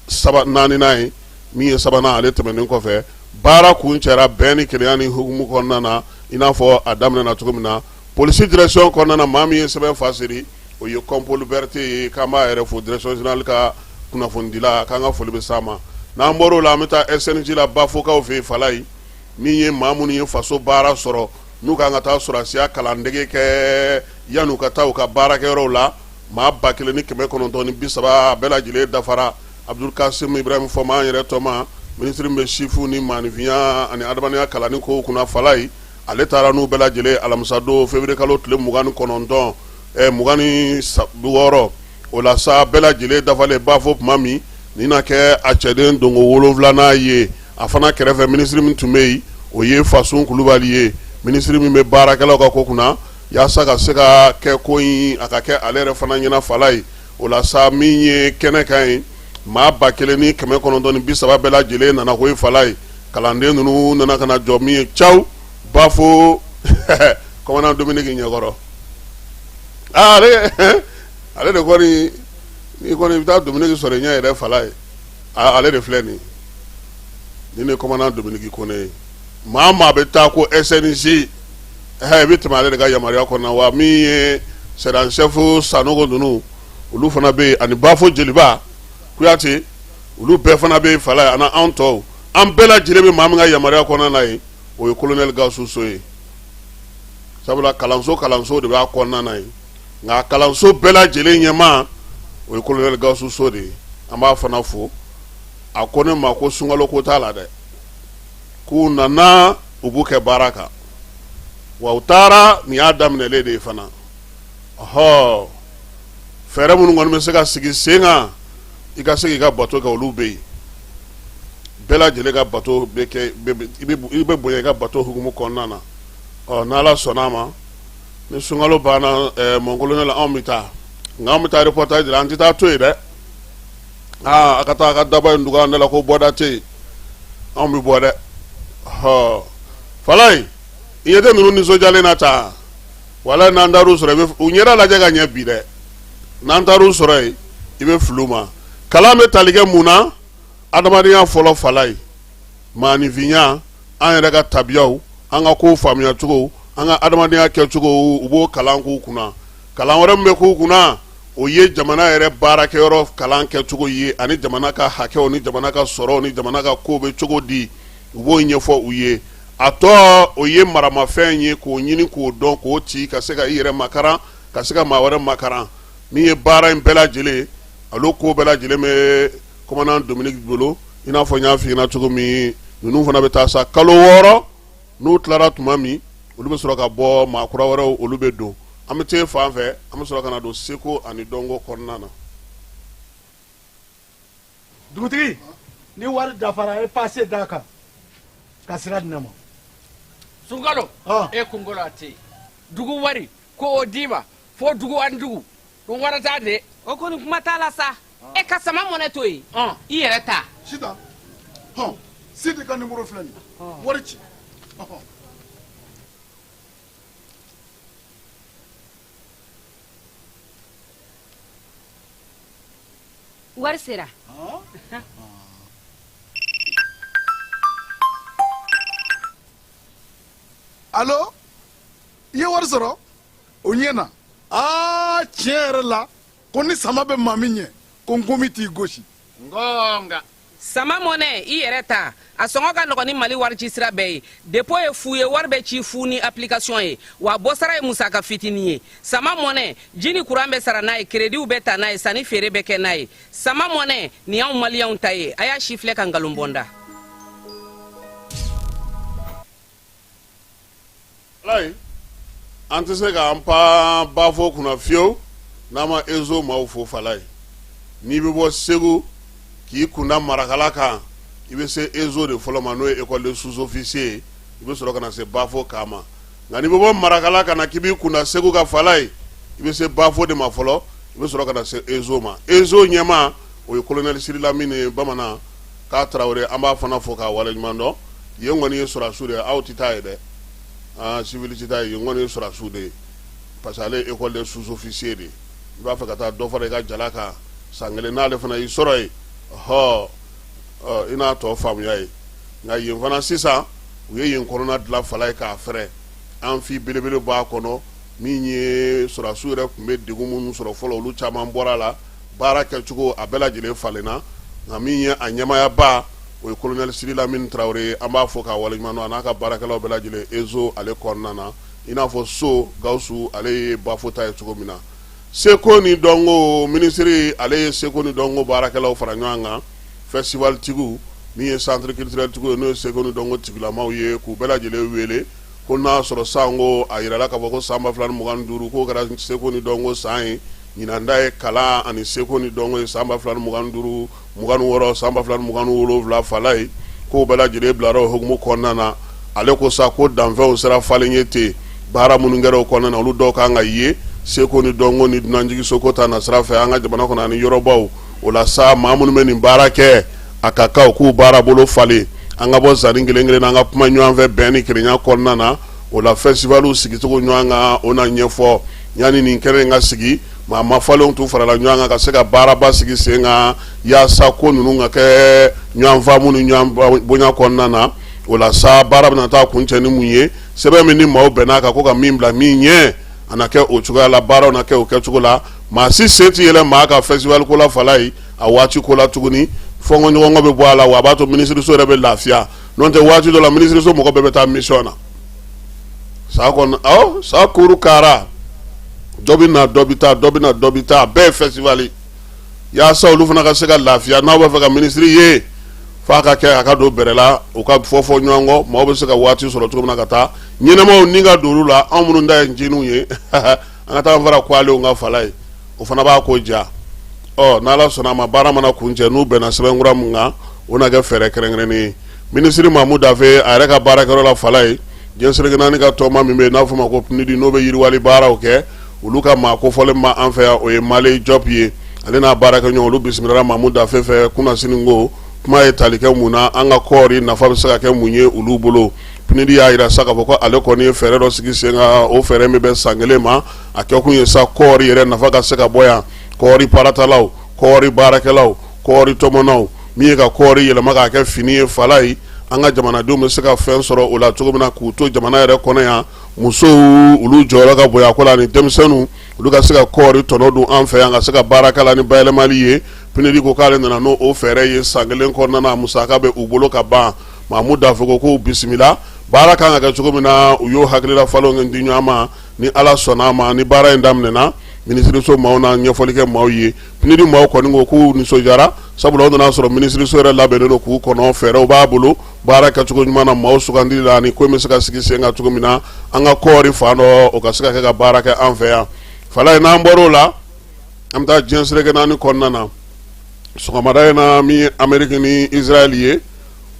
saba naaninan ye. Min ye sabanan, ale tɛmɛnen kɔfɛ, baara kuncɛra bɛn ni kelenya ni hukumu kɔnɔna na, i n'a fɔ a daminɛna cogo min na. Polisi direction kɔnɔna na, maa min ye sɛbɛn fasiri, o ye Kɔnpoli Berete ye, k'an b'a yɛrɛ fo, direction générale ka kunnafonidila, k'an ka foli bɛ s'a ma. N'an bɔr'o la, an bɛ taa SNJ la, Bafokaw fɛ yen Falayi. Min ye maa minnu ye faso baara sɔrɔ, n'u kan ka taa sɔrɔdasiya kalandege kɛ yan'u ka taa u ka baarakɛyɔrɔw la, maa 1930 bɛɛ lajɛlen dafara. Abdul Kasim Ibrahim Fɔnba, an yɛrɛ tɔma minisiri min bɛ sifinw ni maaninfinya ani adamadenya kalanni kow kunna Falayi, ale taara n'u bɛɛ lajɛlen alamisadon février kalo tile 29, 26. O la sa, bɛɛ lajɛlen dafalen Bafo tuma min, nin na kɛ a cɛden donko wolonwulanan ye. A fana kɛrɛfɛ, minisiri min tun bɛ yen, o ye Fasun Kulubali ye, minisiri min bɛ baarakɛlaw ka ko kunna, yaasa ka se ka kɛ ko in a ka kɛ ale yɛrɛ fana ɲɛna Falayi. O la sa, min ye kɛnɛ kan ye, maa 1930 bɛɛ lajɛlen nana ko Falayi. Kalanden ninnu nana ka na jɔ min ye caw Bafo. Commandant Dominique ɲɛkɔrɔ. Aa, ale de kɔni, n'i kɔni i bɛ taa Dominique sɔrɔ i ɲɛ yɛrɛ Falaye, ale de filɛ nin ye. Nin de ye commandant Dominique Kone ye. Maa maa bɛ taa ko SNJ, i bɛ tɛmɛ ale de ka yamaruya kɔnɔ. Wa min ye sergent chef Sanogo ninnu, olu fana bɛ yen, ani Bafo jeliba Kuyate, olu bɛɛ fana bɛ yen Falaye, ani anw tɔw, an bɛɛ lajɛlen bɛ maa min ka yamaruya kɔnɔna na yen, o ye colonel Gawusu So ye. Sabula kalanso de b'a kɔnɔna na yen, nka kalanso bɛɛ lajɛlen ɲɛmaa, o ye colonel Gawusu So de ye. An b'a fana fo. A ko ne ma ko sunkalo ko t'a la dɛ, k'u nana u b'u kɛ baara kan, wa u taara nin y'a daminɛlen de ye fana. Ɔhɔ, fɛɛrɛ minnu kɔni bɛ se ka sigi sen kan i ka se k'i ka bato kɛ, olu bɛ yen. Bɛɛ lajɛlen ka bato bɛ kɛ, i bɛ bonya i ka bato hukumu kɔnɔna na. Ɔ, n'Ala sɔnna a ma, ni sunkalo banna, mon colonel, anw bɛ taa, nka anw bɛ taa reportage la, an tɛ taa to yen dɛ. Aa, a ka taa a ka daba in dugu an da la ko bɔda tɛ yen, anw bɛ bɔ dɛ. Ɔ, Falaye, i ɲɛ tɛ ninnu nisɔndiyalen na tan? Walayi, n'an taar'u sɔrɔ, i bɛ u ɲɛda lajɛ ka ɲɛ bi dɛ. N'an taar'u sɔrɔ yen, i bɛ fili u ma. Kalan bɛ tali kɛ mun na? Adamadenya fɔlɔ, Falaye, maaninfinya, an yɛrɛ ka tabiyaw, an ka kow faamuyacogo, an ka adamadenya kɛcogo, u b'o kalan k'u kunna. Kalan wɛrɛ min bɛ k'u kunna, o ye jamana yɛrɛ baarakɛyɔrɔ kalan kɛcogo ye, ani jamana ka hakɛw ni jamana ka sɔrɔw ni jamana ka kow bɛ cogo di, u b'o ɲɛfɔ u ye. A tɔ, o ye maramafɛn ye, k'o ɲini k'o dɔn, k'o ci, ka se ka i yɛrɛ makaran, ka se ka maa wɛrɛ makaran. Min ye baara in bɛɛ lajɛlen, alo ko bɛɛ lajɛlen bɛ commandant Dominique bolo. I n'a fɔ n y'a f'i ɲɛna cogo min, ninnu fana bɛ taa sa kalo 6, n'u tilara tuma min, olu bɛ sɔrɔ ka bɔ, maa kura wɛrɛw olu bɛ don. An bɛ taa fan fɛ, an bɛ sɔrɔ ka na don seko ani dɔnko kɔnɔna na. Dugutigi, ni wari dafara, e pase d'a kan ka sira di ne ma. Sunkalo, e kunkolo a tɛ yen. Dugu wari ko o d'i ma fo dugu ani dugu ɗum warata de. O kɔni, kuma t'a la sa. E ka sama mɔnɛ to yen, i yɛrɛ ta. Sitan, hɔn, Sidi ka nimoro filɛ nin ye, wari ci. Ɔhɔn. Wari sera. Alo, i ye wari sɔrɔ, o ɲɛna. Aa, tiɲɛ yɛrɛ la, ko ni sama bɛ maa min ɲɛ, ko nkomi t'i gosi. Ngonga. Sama mɔnɛ, i yɛrɛ ta, a sɔngɔ ka nɔgɔn ni Mali wari ci sira bɛɛ ye. Dépôt ye fu ye, wari bɛ ci fu ni application ye, wa bɔsara ye musaka fitinin ye. Sama mɔnɛ, ji ni kuran bɛ sara n'a ye, créditw bɛ ta n'a ye, sanni feere bɛ kɛ n'a ye. Sama mɔnɛ nin y'anw maliyɛnw ta ye. A y'a si filɛ ka nkalon bɔ n da. Alayi, an tɛ se k'an pan Bafo kunna fiyewu n'an ma ezo maaw fo. Falaye, n'i bɛ bɔ Segu k'i kunda Marakala kan, i bɛ se ezo de fɔlɔ ma, n'o ye école de sous-officier ye, i bɛ sɔrɔ ka na se Bafo camp ma. Nka n'i bɛ bɔ Marakala ka na k'i b'i kunda Segu kan, Falaye, i bɛ se Bafo de ma fɔlɔ, i bɛ sɔrɔ ka na se ezo ma. Ezo ɲɛmaa, o ye colonel Sidi Lamini ye, bamanan k'a Tarawele. An b'a fana fo k'a waleɲuman dɔn. Yen kɔni ye sɔrɔdasiw de ye, aw tɛ taa yen dɛ, aa, civil tɛ taa yen. Yen kɔni ye sɔrɔdasiw de ye, parce que ale ye école de sous-officier de ye. I b'a fɛ ka taa dɔ fara i ka jala kan san kelen, n'ale fana y'i sɔrɔ yen, ɔhɔ, i n'a tɔ faamuya ye. Nka yen fana sisan, u ye yen kɔnɔna dilan, Falaye, k'a fɛrɛ, amphi belebele b'a kɔnɔ. Min ye sɔrɔdasiw yɛrɛ tun bɛ degun minnu sɔrɔ fɔlɔ, olu caman bɔra a la. Baara kɛcogo a bɛɛ lajɛlen falenna. Nka min ye a ɲɛmaayaba, o ye colonel Sidi Lamini Tarawele ye. An b'a fo k'a waleɲuman dɔn, a n'a ka baarakɛlaw bɛɛ lajɛlen ezo ale kɔnɔna na, i n'a fɔ so Gawusu ale ye Bafo ta ye cogo min na. Seko ni dɔnko minisiri, ale ye seko ni dɔnko baarakɛlaw fara ɲɔgɔn kan, festival tigiw, min ye centre culturel tigiw ye, n'o ye seko ni dɔnko tigilamaw ye, k'u bɛɛ lajɛlen wele ko n'a sɔrɔ sanko a yirala k'a fɔ ko san 2025 k'o kɛra seko ni dɔnko san ye. Ɲinan ta ye kalan ani seko ni dɔnko ye, san 2025, 26, san 2027. Falaye, k'o bɛɛ lajɛlen bilara o hukumu kɔnɔna na. Ale ko sa ko danfɛnw sera falen ye ten, baara minnu kɛra o kɔnɔna na, olu dɔw kan ka ye seko ni dɔnko ni dunanjiginso ta nasira fɛ an ka jamana kɔnɔ ani yɔrɔbaw. O la sa, maa minnu bɛ nin baara kɛ, a ka kan u k'u baara bolo falen. An ka bɔ zanni kelen kelen na, an ka kuma ɲɔgɔn fɛ bɛn ni kelenya kɔnɔna na. O la festivalw sigicogo ɲɔgɔn kan, o na ɲɛfɔ. Yanni nin kɛnɛ in ka sigi, maa mafalenw tun farala ɲɔgɔn kan ka se ka baaraba sigi sen kan yaasa ko ninnu ka kɛ ɲɔgɔn faamu ni ɲɔgɔn bonya kɔnɔna na. O la sa, baara bɛna taa kuncɛ ni mun ye? Sɛbɛn min ni maaw bɛn'a kan ko ka min bila min ɲɛ, a na kɛ o cogoya la, baaraw na kɛ o kɛcogo la. Maa si sen tɛ yɛlɛ maa ka festival ko la Falaye, a waati ko la tuguni. Fɔnkɔɲɔgɔnkɔ bɛ bɔ a la, wa a b'a to minisiriso yɛrɛ bɛ lafiya. N'o tɛ, waati dɔ la, minisiriso mɔgɔ bɛɛ bɛ taa mission na sa kɔnɔ. Awɔ, sa kuru kara, dɔ bɛ na, dɔ bɛ taa, dɔ bɛ na, dɔ bɛ taa, a bɛɛ ye festival yaasa olu fana ka se ka lafiya. N'aw b'a fɛ ka minisiri ye, f'a ka kɛ a ka don bɛrɛ la, u ka fɔ fɔ ɲɔgɔn kɔ, maaw bɛ se ka waati sɔrɔ cogo min na ka taa ɲɛnamaw ni ka don olu la. Anw minnu ta ye ncininw ye, an ka taa fara kwalew ka Falaye, o fana b'a ko diya. Ɔ, n'Ala sɔnna a ma, baara mana kuncɛ, n'u bɛnna sɛbɛnkura mun kan, o na kɛ fɛɛrɛ kɛrɛnkɛrɛnnen ye. Minisiri Mamu Dafe a yɛrɛ ka baarakɛyɔrɔ la Falaye, diɲɛ seleke naani ka tɔnba min bɛ yen n'a fɔ ma ko PNUD, n'o bɛ yiriwali baaraw kɛ, olu ka maa kofɔlen ma an fɛ yan, o ye Male Jɔp ye. Ale n'a baarakɛɲɔgɔn, olu bisimilala Mamu Dafe fɛ kunasini. Ko kuma ye tali kɛ mun na? An ka kɔɔri nafa bɛ se ka kɛ mun ye olu bolo? PNUD y'a jira sa k'a fɔ ko ale kɔni ye fɛɛrɛ dɔ sigi sen kan. O fɛɛrɛ min bɛ san kelen ma, a kɛkun ye sa kɔɔri yɛrɛ nafa ka se ka bɔ yan, kɔɔri paratalaw, kɔɔri baarakɛlaw, kɔɔri tɔmɔnaw, min ye ka kɔɔri yɛlɛma k'a kɛ fini ye Falaye, an ka jamanadenw bɛ se ka fɛn sɔrɔ o la cogo min na k'u to jamana yɛrɛ kɔnɔ yan. Musow, olu jɔyɔrɔ ka bonya ko la, ani denmisɛnninw, olu ka se ka kɔɔri tɔnɔ dun an fɛ yan, ka se ka baara k'a la ni bayɛlɛmali ye. PNUD ko k'ale nana n'o o fɛɛrɛ ye san kelen kɔnɔna na, musaka bɛ u bolo ka ban. Mamu Dafe ko k'u bisimila. Baara kan ka kɛ cogo min na, u y'o hakilila falenw kɛ di ɲɔgɔn ma. Ni Ala sɔnna a ma, ni baara in daminɛna, minisiriso maaw na ɲɛfɔli kɛ maaw ye. PNUD maaw kɔni ko k'u nisɔndiyara, sabula u nana sɔrɔ minisiriso yɛrɛ labɛnnen don k'u kɔnɔ, fɛɛrɛw b'a bolo baara kɛcogo ɲuman na, maaw sugandili la, ani ko in bɛ se ka sigi sen kan cogo min na, an ka kɔɔri fan dɔ, o ka se ka kɛ ka baara kɛ an fɛ yan Falaye. N'an bɔr'o la, an bɛ taa diɲɛ seleke naani kɔnɔna na. Sɔgɔmada in na, min ye Ameriki ni Israɛl ye,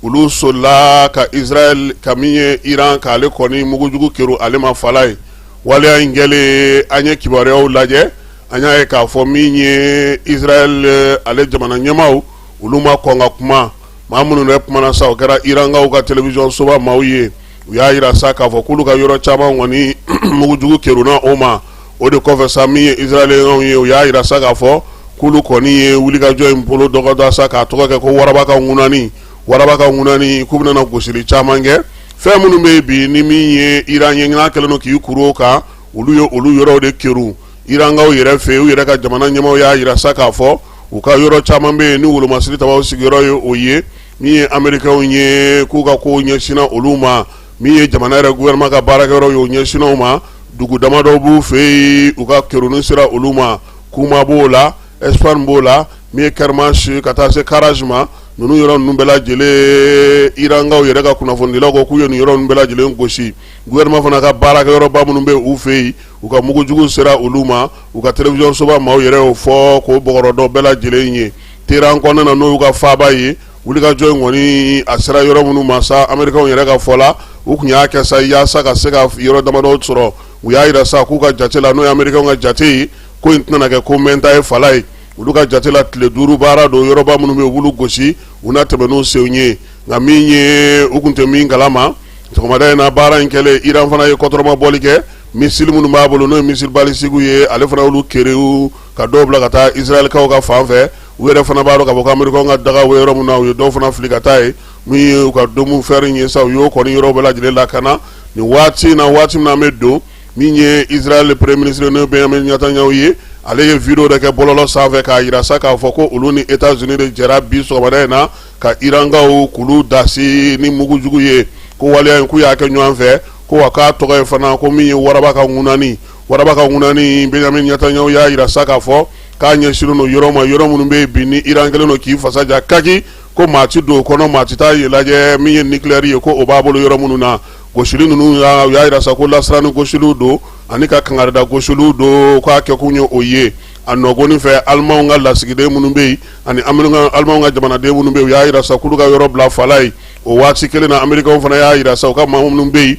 olu solila ka Israël ka min ye Iran k'ale kɔni mugujugu kerun ale ma Falaye. Waleya in kɛlen, an ye kibaruyaw lajɛ, an y'a ye k'a fɔ min ye Israël ale jamana ɲɛmaaw, olu ma kɔn ka kuma. Maa minnu yɛrɛ kumana sa, o kɛra Irankaw ka télévision soba maaw ye. U y'a jira sa k'a fɔ k'olu ka yɔrɔ caman kɔni mugujugu kerunna o ma. O de kɔfɛ sa, min ye Israɛlkaw ye, u y'a jira sa k'a fɔ k'olu kɔni ye wulikajɔ in bolo dɔgɔda sa, k'a tɔgɔ kɛ ko waraba ka ŋunani, waraba ka ŋunani, k'u bɛna gosili caman kɛ. Fɛn minnu bɛ yen bi ni min ye Iran ye, n'a kɛlen don k'i kuru o kan, olu ye olu yɔrɔw de kerun. Irankaw yɛrɛ fɛ yen, u yɛrɛ ka jamana ɲɛmaaw y'a jira sa k'a fɔ u ka yɔrɔ caman bɛ yen ni wolomasiri tabaw sigiyɔrɔ ye, o ye min ye Amerikɛnw ye, k'u ka kow ɲɛsinna olu ma. Min ye jamana yɛrɛ gouvernement ka baarakɛyɔrɔ ye, o ɲɛsinna o ma. Dugu damadɔ b'u fɛ yen, u ka kerunni sera olu ma. Kuma b'o la, Espagne b'o la, min ye Kermanche ka taa se Karaj ma, ninnu yɔrɔ ninnu bɛɛ lajɛlen, Irankaw yɛrɛ ka kunnafonidilaw ko k'u ye nin yɔrɔ ninnu bɛɛ lajɛlen gosi. Gouvernement fana ka baarakɛyɔrɔba minnu bɛ u fɛ yen, u ka mugujugu sera olu ma. U ka télévision soba maaw yɛrɛ y'o fɔ k'o bɔgɔrɔdɔ bɛɛ lajɛlen ye. Téhéran kɔnɔna na, n'o y'u ka faaba ye, wulikajɔ in kɔni a sera yɔrɔ minnu ma sa, Amerikɛnw yɛrɛ ka fɔ la, u tun y'a kɛ sa yaasa ka se ka yɔrɔ damadɔ sɔrɔ. U y'a jira sa k'u ka jate la, n'o ye Amerikɛnw ka jate ye, ko in tɛna kɛ ko mɛnta ye Falaye. Olu ka jate la, tile 5 baara don. Yɔrɔba minnu bɛ yen, u b'olu gosi, u na tɛmɛ n'u senw ye. Nka min ye, u tun tɛ min kalama, sɔgɔmada in na, baara in kɛlen, Iran fana ye kɔtɔrɔmabɔli kɛ. Missile minnu b'a bolo, n'o ye missile balistiquew ye, ale fana y'olu kerew ka dɔw bila ka taa Israɛlkaw ka fan fɛ. U yɛrɛ fana b'a dɔn k'a fɔ ko Amerikɛnw ka daga bɛ yɔrɔ min na, u ye dɔw fana fili ka taa yen. Min ye u ka dôme fer ye sa, u y'o kɔni yɔrɔ bɛɛ lajɛlen lakana nin waati in na. Waati min na an bɛ don, min ye Israël premier ministre, n'o ye Benjamin Netanyahu ye, ale ye vidéo dɔ kɛ bɔlɔlɔ sanfɛ k'a jira sa k'a fɔ ko olu ni États-Unis de jɛra bi sɔgɔmada in na ka Irankaw k'olu dasi ni mugujugu ye, ko waleya in k'u y'a kɛ ɲɔgɔn fɛ, ko wa k'a tɔgɔ ye fana ko min ye waraba ka ŋunani, waraba ka ŋunani. Benjamin Netanyahu y'a jira sa k'a fɔ k'a ɲɛsinnen don yɔrɔ ma, yɔrɔ minnu bɛ yen bi ni Iran kɛlen don k'i fasa ja kaki, ko maa ti don o kɔnɔ, maa ti taa yen lajɛ, min ye nucléaire ye, ko o b'a bolo yɔrɔ minnu na. Gosili ninnu, u y'a jira sa ko lasiranni gosiliw don ani ka kangarida gosiliw don, k'a kɛkun ye o ye. A nɔgɔnin fɛ, Alimanw ka lasigiden minnu bɛ yen ani Alimanw ka jamanaden minnu bɛ yen, u y'a jira sa k'olu ka yɔrɔ bila Falaye. O waati kelen na, Amerikɛnw fana y'a jira sa u ka maa minnu bɛ yen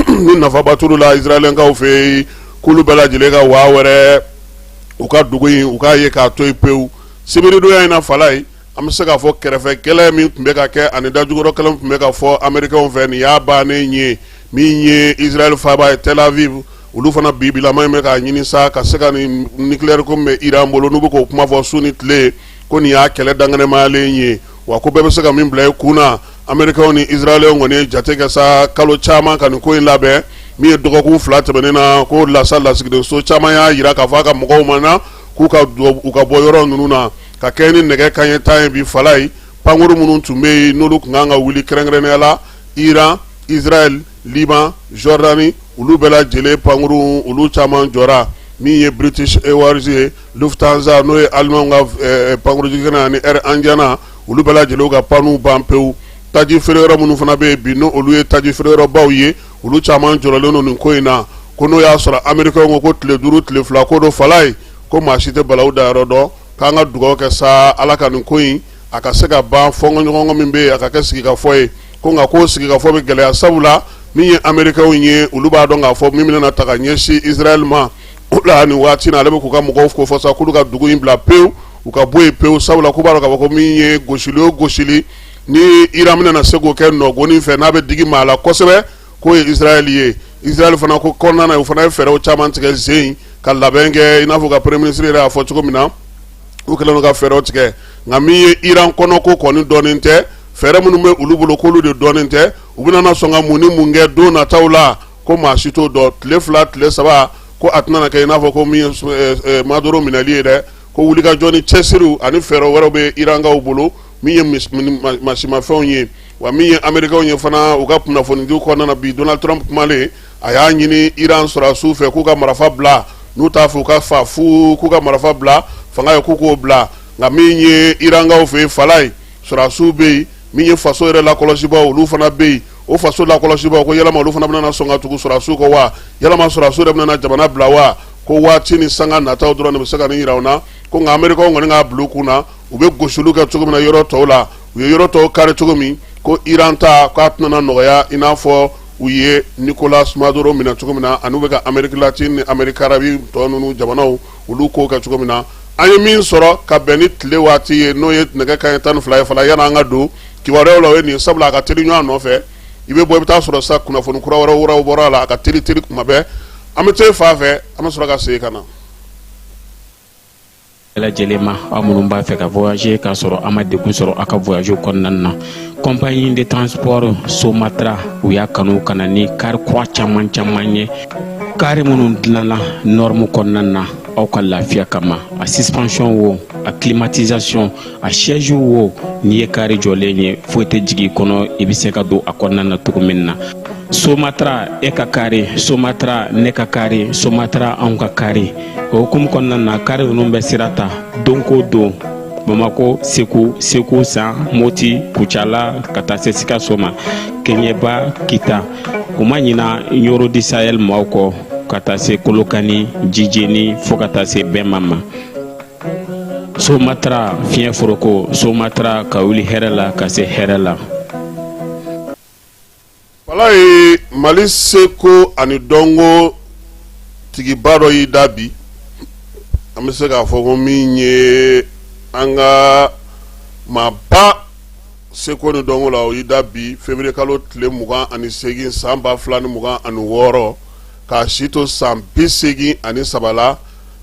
ni nafaba t'olu la Israɛlɛnkaw fɛ yen, k'olu bɛɛ lajɛlen ka waa wɛrɛ u ka dugu in, u k'a ye k'a to yen pewu. Sibiridonya in na Falaye, an bɛ se k'a fɔ kɛrɛfɛ kɛlɛ min tun bɛ ka kɛ ani dajukɔrɔ kɛlɛ min tun bɛ ka fɔ Amerikɛnw fɛ, nin y'a bannen ye. Min ye Israël faaba ye Tel Aviv, olu fana bibilama in bɛ k'a ɲini sa ka se ka nin nucléaire ko min bɛ Iran bolo, n'u bɛ k'o kuma fɔ su ni tile, ko nin y'a kɛlɛ dankɛnɛmayalen ye, wa ko bɛɛ bɛ se ka min bila i kun na. Américains ni Israéliens kɔni ye jate kɛ sa kalo caman ka nin ko in labɛn. Min ye dɔgɔkun 2 tɛmɛnen na, ko lasa lasigidenso caman y'a jira k'a fɔ a ka mɔgɔw ma na k'u ka u ka bɔ yɔrɔ ninnu na ka kɛ ni nɛgɛ kanɲɛ 10 ye bi. Falaye, pankuru minnu tun bɛ yen, n'olu tun kan ka wuli kɛrɛnkɛrɛnnenya la Iran, Israël, Liban, Jordanie, olu bɛɛ lajɛlen pankuru olu caman jɔra. Min ye British Airways ye, Lufthansa n'o ye Allemagne ka pankurunjigikɛnɛ ani Air Indiana, olu bɛɛ lajɛlen ka panw ban pewu. Taji feere yɔrɔ minnu fana bɛ yen bi, n'olu ye taji feere yɔrɔbaw ye, olu caman jɔrɔlen don nin ko in na, ko n'o y'a sɔrɔ Américains ko tile 5 tile 2 ko don. Falaye, ko maa si tɛ balawu da yɔrɔ dɔn, k'an ka dugawu kɛ sa Ala ka nin ko in a ka se ka ban, fɔnkɔɲɔgɔnkɔ min bɛ yen a ka kɛ sigikafɔ ye. Ko nka ko sigikafɔ bɛ gɛlɛya, sabula min ye Américains ye, olu b'a dɔn k'a fɔ min bɛna ta ka ɲɛsin Israël ma o la nin waati na, ale bɛ k'u ka mɔgɔw ko fɔ sa k'olu ka dugu in bila pewu, u ka bɔ yen pewu, sabula k'u b'a dɔn k'a fɔ ko min ye gosili o gosili ni Iran bɛna se k'o kɛ nɔgɔnin fɛ, n'a bɛ digi maa la kosɛbɛ, k'o ye Israël ye. Israël fana ko kɔnɔna na, u fana ye fɛɛrɛw caman tigɛ zen ka labɛn kɛ, i n'a fɔ ka premier ministre yɛrɛ y'a fɔ cogo min na, u kɛlen don ka fɛɛrɛw tigɛ. Nka min ye Iran kɔnɔ ko kɔni dɔnnen tɛ, fɛɛrɛ minnu bɛ olu bolo k'olu de dɔnnen tɛ, u bɛna na sɔn ka mun ni mun kɛ don nataw la, ko maa si t'o dɔn. Tile 2 tile 3 ko a tɛna kɛ i n'a fɔ ko min ye Maduro minɛli ye dɛ, ko wulikajɔ ni cɛsiriw ani fɛɛrɛ wɛrɛw bɛ Irankaw bolo min ye masimafɛnw ye. Wa min ye Américains ye fana, u ka kunnafonidiw kɔnɔna na bi, Donald Trump kumalen, a y'a ɲini Iran sɔrɔdasiw fɛ k'u ka marifa bila, n'u t'a fɛ u ka fa fu, k'u ka marifa bila, fanga ye k'u k'o bila. Nka min ye Irankaw fɛ yen, Falaye, sɔrɔdasiw bɛ yen, min ye faso yɛrɛ lakɔlɔsibaw, olu fana bɛ yen. O faso lakɔlɔsibaw ko yalama olu fana bɛna sɔn ka tugu sɔrɔdasiw kɔ wa? Yalama sɔrɔdasiw yɛrɛ bɛna jamana bila wa? Ko waati ni sanga nataw dɔrɔn de bɛ se ka nin jira u na. Ko nka Américains kɔni k'a bila u kun na, u bɛ gosiliw kɛ cogo min na yɔrɔ tɔw la, u ye yɔrɔ tɔw kari cogo min, ko Iran ta k'a tɛna nɔgɔya i n'a fɔ u ye Nicolas Maduro minɛ cogo min na, ani u bɛ ka Amérique latine ni Amérique arabe tɔ ninnu jamanaw olu ko kɛ cogo min na. An ye min sɔrɔ ka bɛn ni tile waati ye, n'o ye nɛgɛ kanɲɛ 12 ye, Fala, yanni an ka don kibaruyaw la, o ye nin ye, sabula a ka teli ɲɔgɔn nɔfɛ. I bɛ bɔ, i bɛ taa sɔrɔ sa kunnafoni kura wɛrɛw wɛrɛw bɔra a la, a ka teli teli kuma bɛɛ. An bɛ taa fan fɛ, an bɛ sɔrɔ ka segin ka na. Bɛɛ lajɛlen ma, aw minnu b'a fɛ ka voyager k'a sɔrɔ a ma degun sɔrɔ aw ka voyage kɔnɔna na, compagnie de transport Somatra, u y'a kanu ka na ni kari kura caman caman ye, kari minnu dilanna norme kɔnɔna na aw ka lafiya kama. A suspension wo, a climatisation, a siège wo, n'i ye kari jɔlen ye, foyi tɛ jigin i kɔnɔ, i bɛ se ka don a kɔnɔna na cogo min na. Somatra, e ka kari, Somatra, ne ka kari, Somatra, anw ka kari. O hukumu kɔnɔna na, kari ninnu bɛ sira ta don ko don Bamako, Segu, Segu San, Moti, Kucala, ka taa se Sikaso ma, Keɲeba, Kita. U ma ɲina Ɲoro du Sahel maaw kɔ, ka taa se Kolokani, Jijeni, fo ka taa se Bɛma ma. Somatra, fiɲɛ foroko, Somatra, ka wuli hɛrɛ la ka se hɛrɛ la. Walayi, Mali seko ani dɔnko tigiba dɔ y'i da bi. An bɛ se k'a fɔ ko min ye an ka maaba seko ni dɔnko la, o y'i da bi février kalo tile 28 san 2026, k'a si to san 83 la,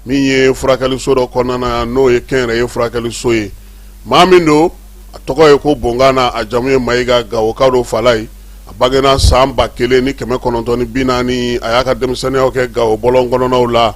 min ye furakɛliso dɔ kɔnɔna na, n'o ye kɛnyɛrɛye furakɛliso ye. Maa min don, a tɔgɔ ye ko Bongana, a jamu ye Mayiga, Gawoka don. Falaye, a bangena san 1940. A y'a ka denmisɛnninyaw kɛ Gawo bɔlɔn kɔnɔnaw la.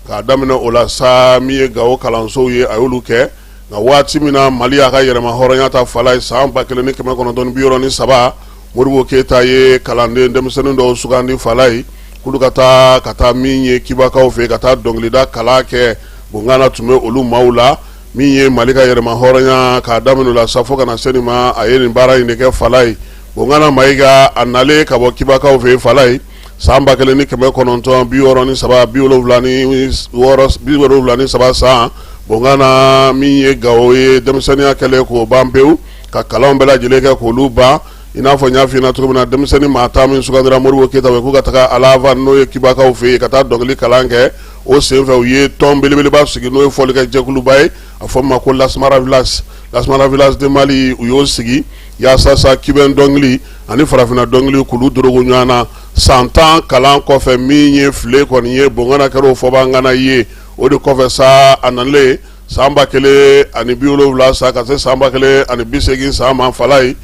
K'a daminɛ o la sa, min ye Gawo kalansow ye, a y'olu kɛ. Nka waati min na Mali y'a ka yɛrɛma hɔrɔnya ta, Falaye, san 1963, Modibo Keyita ye kalanden denmisɛnnin dɔw sugandi, Falaye, k'olu ka taa ka taa min ye Kibakaw fɛ, ka taa dɔnkilida kalan kɛ. Bongana tun bɛ olu maaw la. Min ye Mali ka yɛrɛma hɔrɔnya, k'a daminɛ la sa fo ka na se nin ma, a ye nin baara in de kɛ. Falaye, Bongana Mayiga, a nalen ka bɔ Kibakaw fɛ, Falaye, san 1963, 76, 73 san, Bongana min ye Gawo ye denmisɛnninya kɛlen k'o ban pewu, ka kalan bɛɛ lajɛlen kɛ k'olu ban, i n'a fɔ n y'a f'i ɲɛna cogo min na, denmisɛnnin maa 10 min sugandira Modibo Keyita fɛ k'u ka taga à La Havane, n'o ye Kibakaw fɛ yen, ka taa dɔnkili kalan kɛ. O senfɛ, u ye tɔn belebeleba sigi, n'o ye fɔlikɛ jɛkuluba ye, a fɔ ma ko Las Maravillas, Las Maravillas de Mali. U y'o sigi yaasa sa cubain dɔnkili ani farafinna dɔnkili k'olu dorogo ɲɔgɔn na. San 10 kalan kɔfɛ min ye file kɔni ye, Bongana kɛra o fɔbangana ye. O de kɔfɛ sa, a nalen san 1070 san ka se san 1080 san ma, Falayi,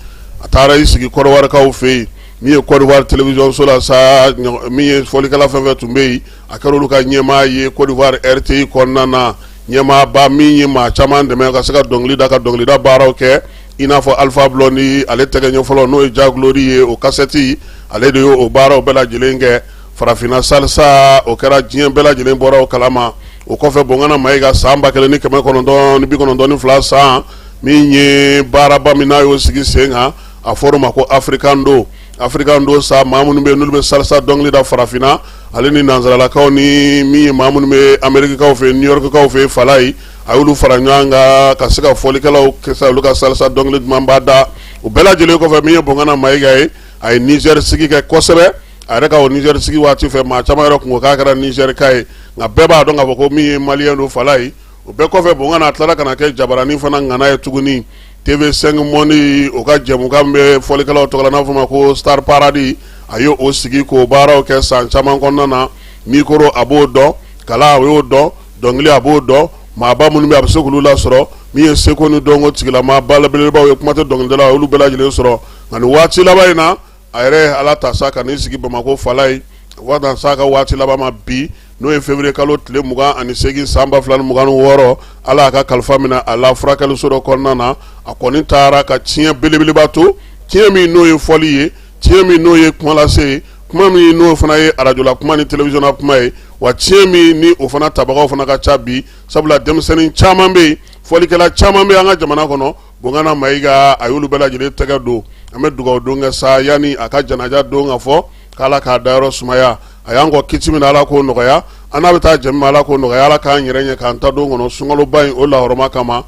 a taara i sigi Kɔdiwarikaw fɛ yen. Min ye Kɔdiwari télévision so la sa, min ye fɔlikɛla fɛn fɛn tun bɛ yen, a kɛra olu ka ɲɛmaa ye Kɔdiwari RTI kɔnɔna na. Ɲɛmaaba min ye maa caman dɛmɛ ka se ka dɔnkili da, ka dɔnkilida baaraw kɛ, i n'a fɔ Alpha Blondy, ale tɛgɛ ɲɛ fɔlɔ n'o ye Jah Glory ye, o kasɛti, ale de y'o baaraw bɛɛ lajɛlen kɛ. Farafinna salsa, o kɛra diɲɛ bɛɛ lajɛlen bɔra o kalama. O kɔfɛ, Bongana Mayiga, san 1992 san, min ye baaraba min n'a y'o sigi sen kan, a fɔra o ma ko Africando. Africando sa, maa minnu bɛ yen n'olu bɛ salsa dɔnkili da farafinna, ale ni nansaralakaw ni min ye maa minnu bɛ Amerikikaw fɛ, New Yorkkaw fɛ, Falayi, a y'olu fara ɲɔgɔn kan ka se ka fɔlikɛlaw kɛ olu ka salsa dɔnkili dumanba da. O bɛɛ lajɛlen kɔfɛ, min ye Bongana Mayiga ye, a ye Niger sigi kɛ kosɛbɛ. A yɛrɛ ka o Niger sigi waati fɛ, maa caman yɛrɛ kun ko k'a kɛra Niger ka ye, nka bɛɛ b'a dɔn k'a fɔ ko min ye malien don, Falayi. O bɛɛ kɔfɛ, Bongana tilala ka na kɛ jabaranin fana ŋana ye tuguni. TV5 Monde, o ka jɛmukan bɛ fɔlikɛlaw tɔgɔ la n'a fɔ ma ko Star Paradis, a ye o sigi k'o baaraw kɛ san caman kɔnɔna na. Micro, a b'o dɔn, kala, a y'o dɔn, dɔnkili, a b'o dɔn. Maaba minnu bɛ, a bɛ se k'olu lasɔrɔ. Min ye seko ni dɔnko tigilama belebelebaw ye, kuma tɛ dɔnkilidalaw, a y'olu bɛɛ lajɛlen sɔrɔ. Nka nin waati laban in na, a yɛrɛ ye Ala ta sa ka n'i sigi Bamakɔ, Falayi, wa sa ka waati laban ma bi, n'o ye février kalo tile 28 san 2026. Ala y'a ka kalifa minɛ a la furakɛliso dɔ kɔnɔna na. A kɔni taara ka tiɲɛ belebeleba to, tiɲɛ min n'o ye fɔli ye, tiɲɛ min n'o ye kumalase ye, kuma min n'o fana ye arajola kuma ni télévision na kuma ye, wa tiɲɛ min ni o fana tabagaw fana ka ca bi, sabula denmisɛnnin caman bɛ yen, fɔlikɛla caman bɛ an ka jamana kɔnɔ. Bongana Mayiga, a y'olu bɛɛ lajɛlen tɛgɛ don. An bɛ dugawu don kɛ sa yanni a ka janaja don ka fɔ k'Ala k'a dayɔrɔ sumaya. A y'an kɔ kiti min na, Ala k'o nɔgɔya. An n'a bɛ taa jɛ min ma, Ala k'o nɔgɔya. Ala k'an yɛrɛ ɲɛ k'an ta don kɔnɔ sunkaloba in o lahɔrɔma kama.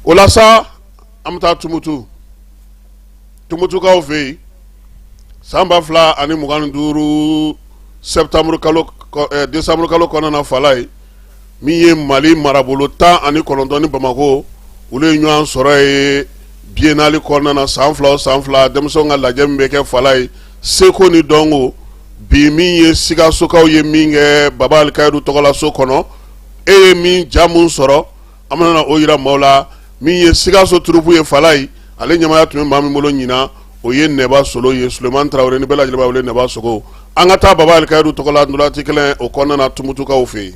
O la sa, an bɛ taa Tumutu, Tumutukaw fɛ yen. San 2025 septembre kalo, décembre kalo kɔnɔna na, Falayi, min ye Mali marabolo 19 ni Bamakɔ, olu ye ɲɔgɔn sɔrɔ ye biennale kɔnɔna na. San 2 o san 2, denmisɛnw ka lajɛ min bɛ kɛ, Falayi, seko ni dɔnko. Bi, min ye Sikasokaw ye min kɛ Baba Alikayidu tɔgɔlaso kɔnɔ, e ye min ja mun sɔrɔ, an bɛna o yira maaw la. Min ye Sikaso troupe ye, Falayi, ale ɲɛmaaya tun bɛ maa min bolo ɲinan, o ye Nɛba Solo ye, Suleman Tarawele, ni bɛɛ lajɛlen b'a wele Nɛba Sogo. An ka taa Baba Alikayidu tɔgɔla ntolaci kelen o kɔnɔna na Tumutukaw fɛ yen.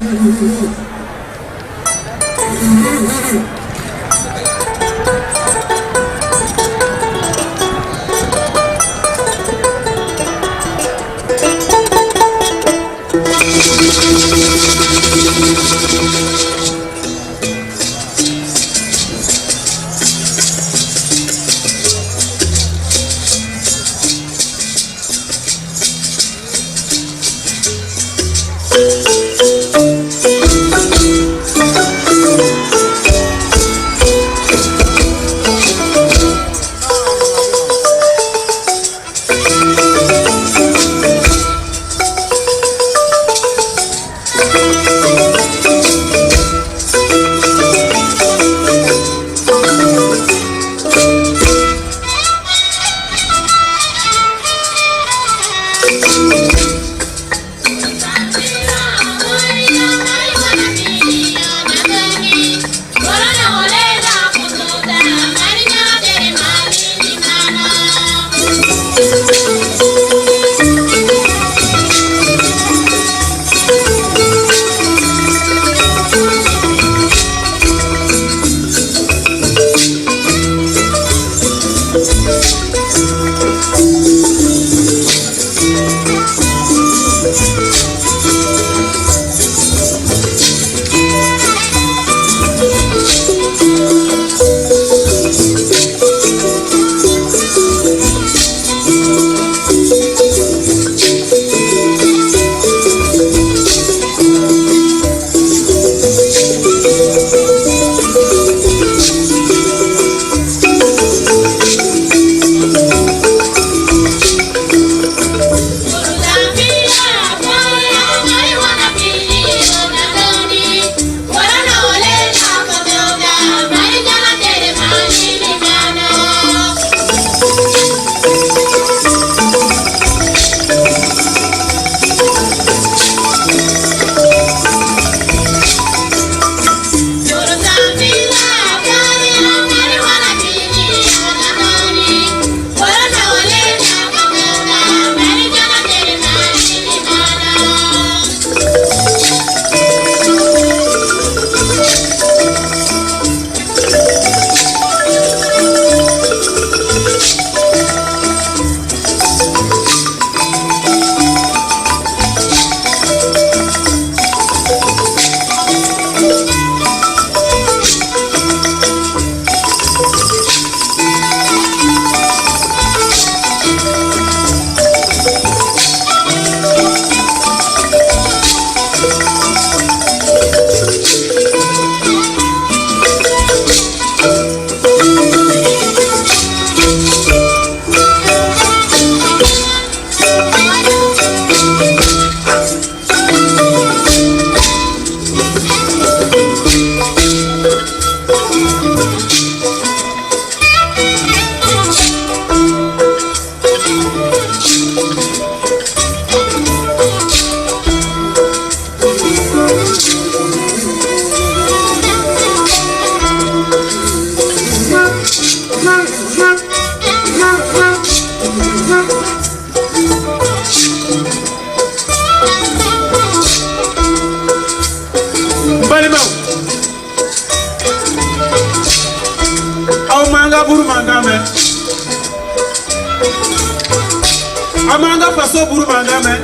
An m'an ka faso buru mankan mɛn,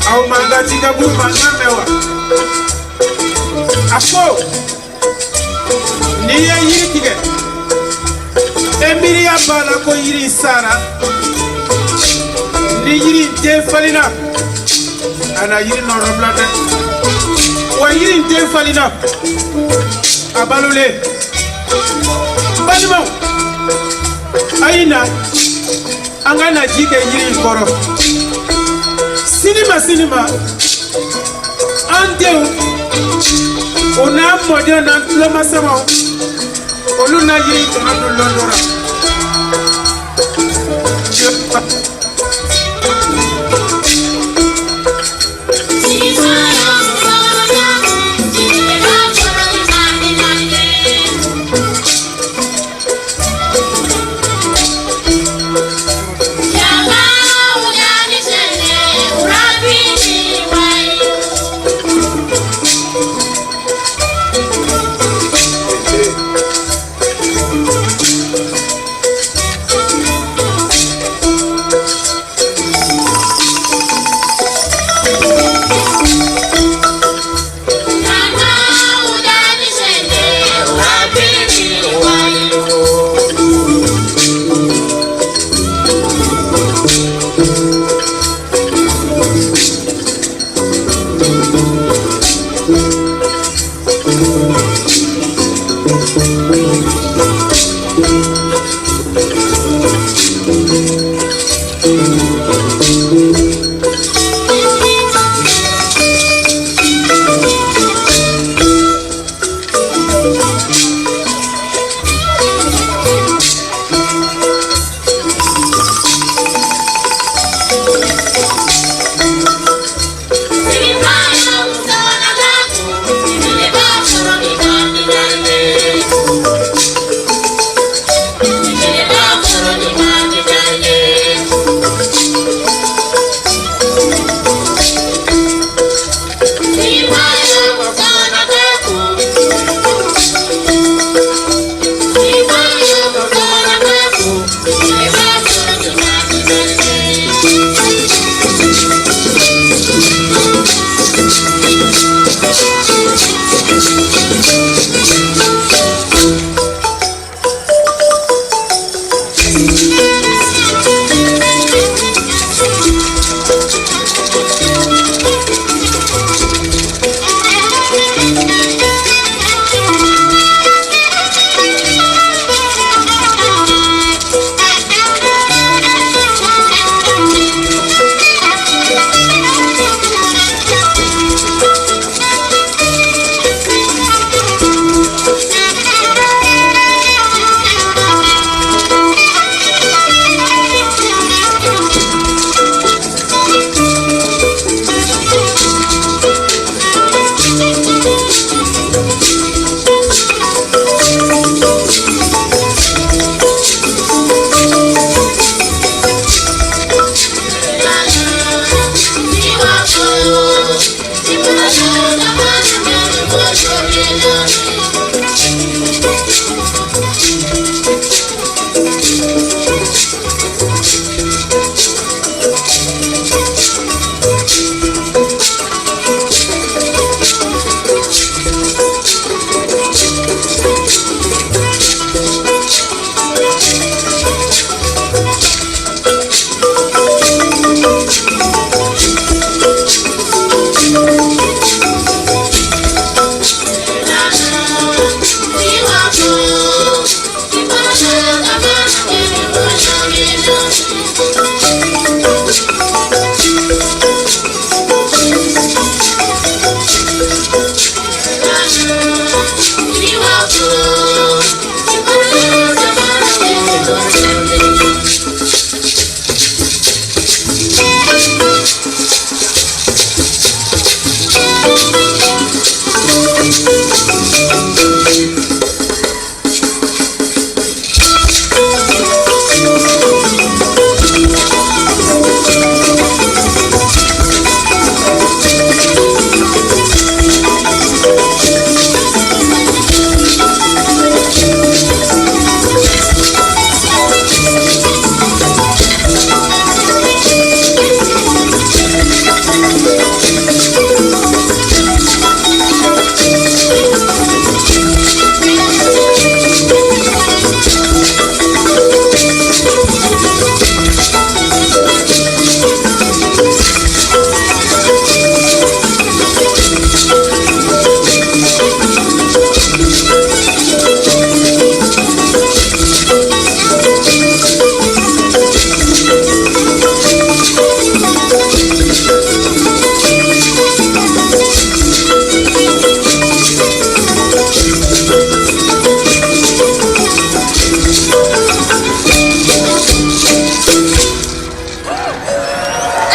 aw m'an ka cikɛ buru mankan mɛn wa? A ko n'i ye yiri tigɛ, e miiriya b'a la ko yiri sara. Ni yiri den falenna, a na yiri nɔrɔbila dɛ. Wa yiri den falenna, a balolen. Balimaw, a ye na an ka na ji kɛ yiri in kɔrɔ. Sini ma, sini ma, an denw, o n'an mɔdenw n'an tulomasamaw, olu na yiri tɔnɔ dun lon dɔ la.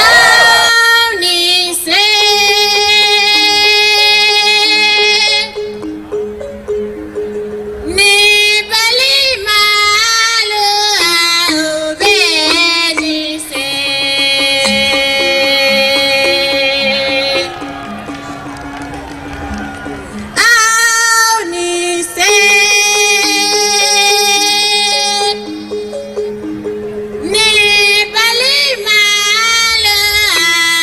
Aw ni ce. Ne balimalu aw bɛɛ ni ce. Aw ni ce. Ne balimalu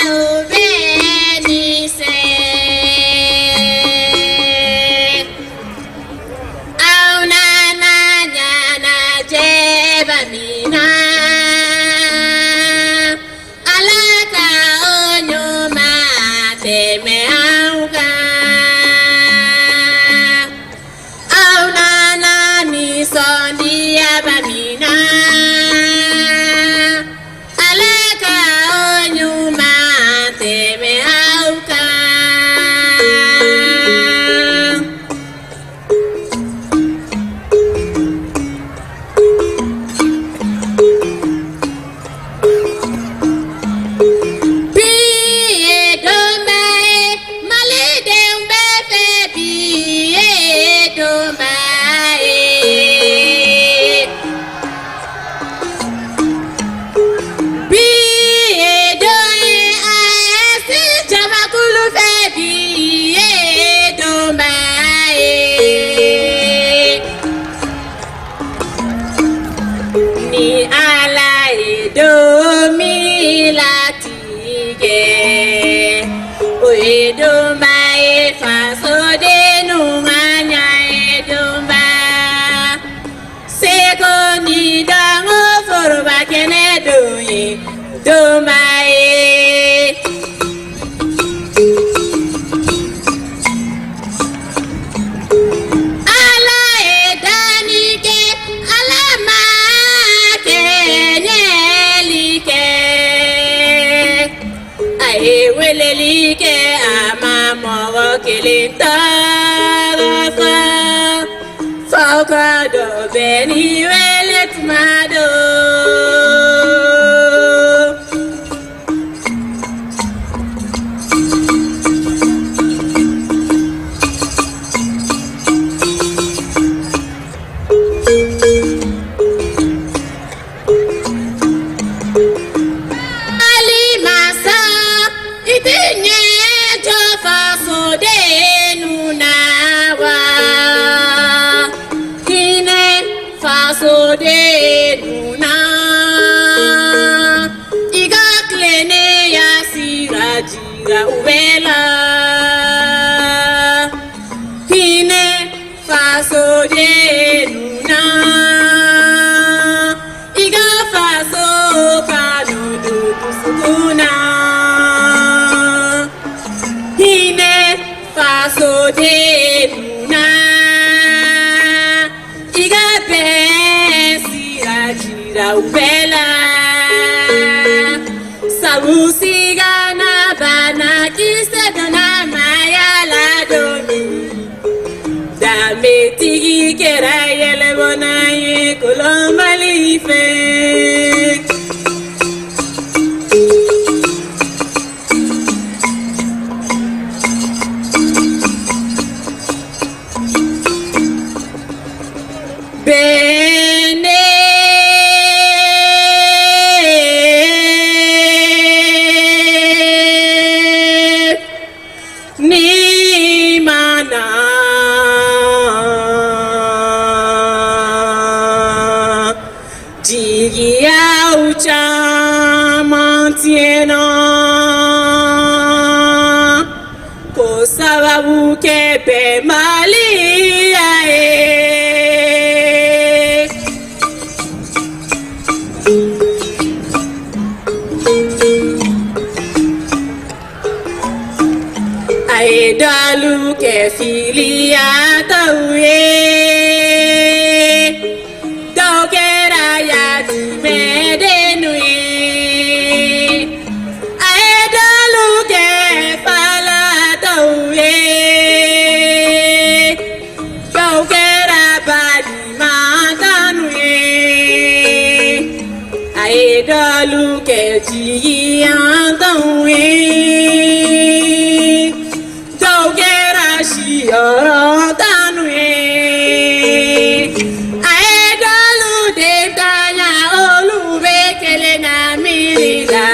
aw bɛɛ ni ce. Aw nana ɲɛnajɛba min na, Ala ka o ɲuman tɛmɛ anw kan. Aw nana nisɔndiyaba min na, Ala ka o ɲuman tɛmɛ aw kan. Bi ye donba ye, Malidenw bɛɛ fɛ bi ye donba ye. Bi ye don ye AES jamakulu fɛ bi ye donba ye. Ni Ala ye don min latigɛ, o ye donba ye fasodennu ka ɲa ye donba. Seko ni dɔnko foroba kɛnɛ don ye donba ye. Ala ye danni kɛ, Ala ma kɛɲɛli kɛ. A ye weleli kɛ, a ma mɔgɔ kelen tɔgɔ fɔ. F'aw ka dɔ bɛɛ ni wele tuma dɔ. Mali masa, i tɛ ɲɛ jɔ fasodennu na wa? Hinɛ fasodennu na. I ka tilennenya sira jira u bɛɛ la. Hinɛ fasodennu na. I ka faso kanu don dusukun na. Hinɛ fasodennu na. I ka bɛn sira jira u bɛɛ la. Sabu sigana banakisɛ donna maaya la don min. Danbetigi kɛra yɛlɛbɔnna ye kolonbali fɛ. Bɛnɛ ni mana jigiyaw caman tiɲɛna ko sababu kɛ bɛnbaliya ye. A ye dɔlu kɛ filiyatɔw ye, dɔw kɛra yatimɛdennu ye. A ye dɔlu kɛ falatɔw ye, dɔw kɛra balimantanu ye. dɔlu kɛ jigiyantanw ye dɔw kɛra siyɔrɔtanw ye a ye dɔlu den tanya olu bɛ kelen na miiri la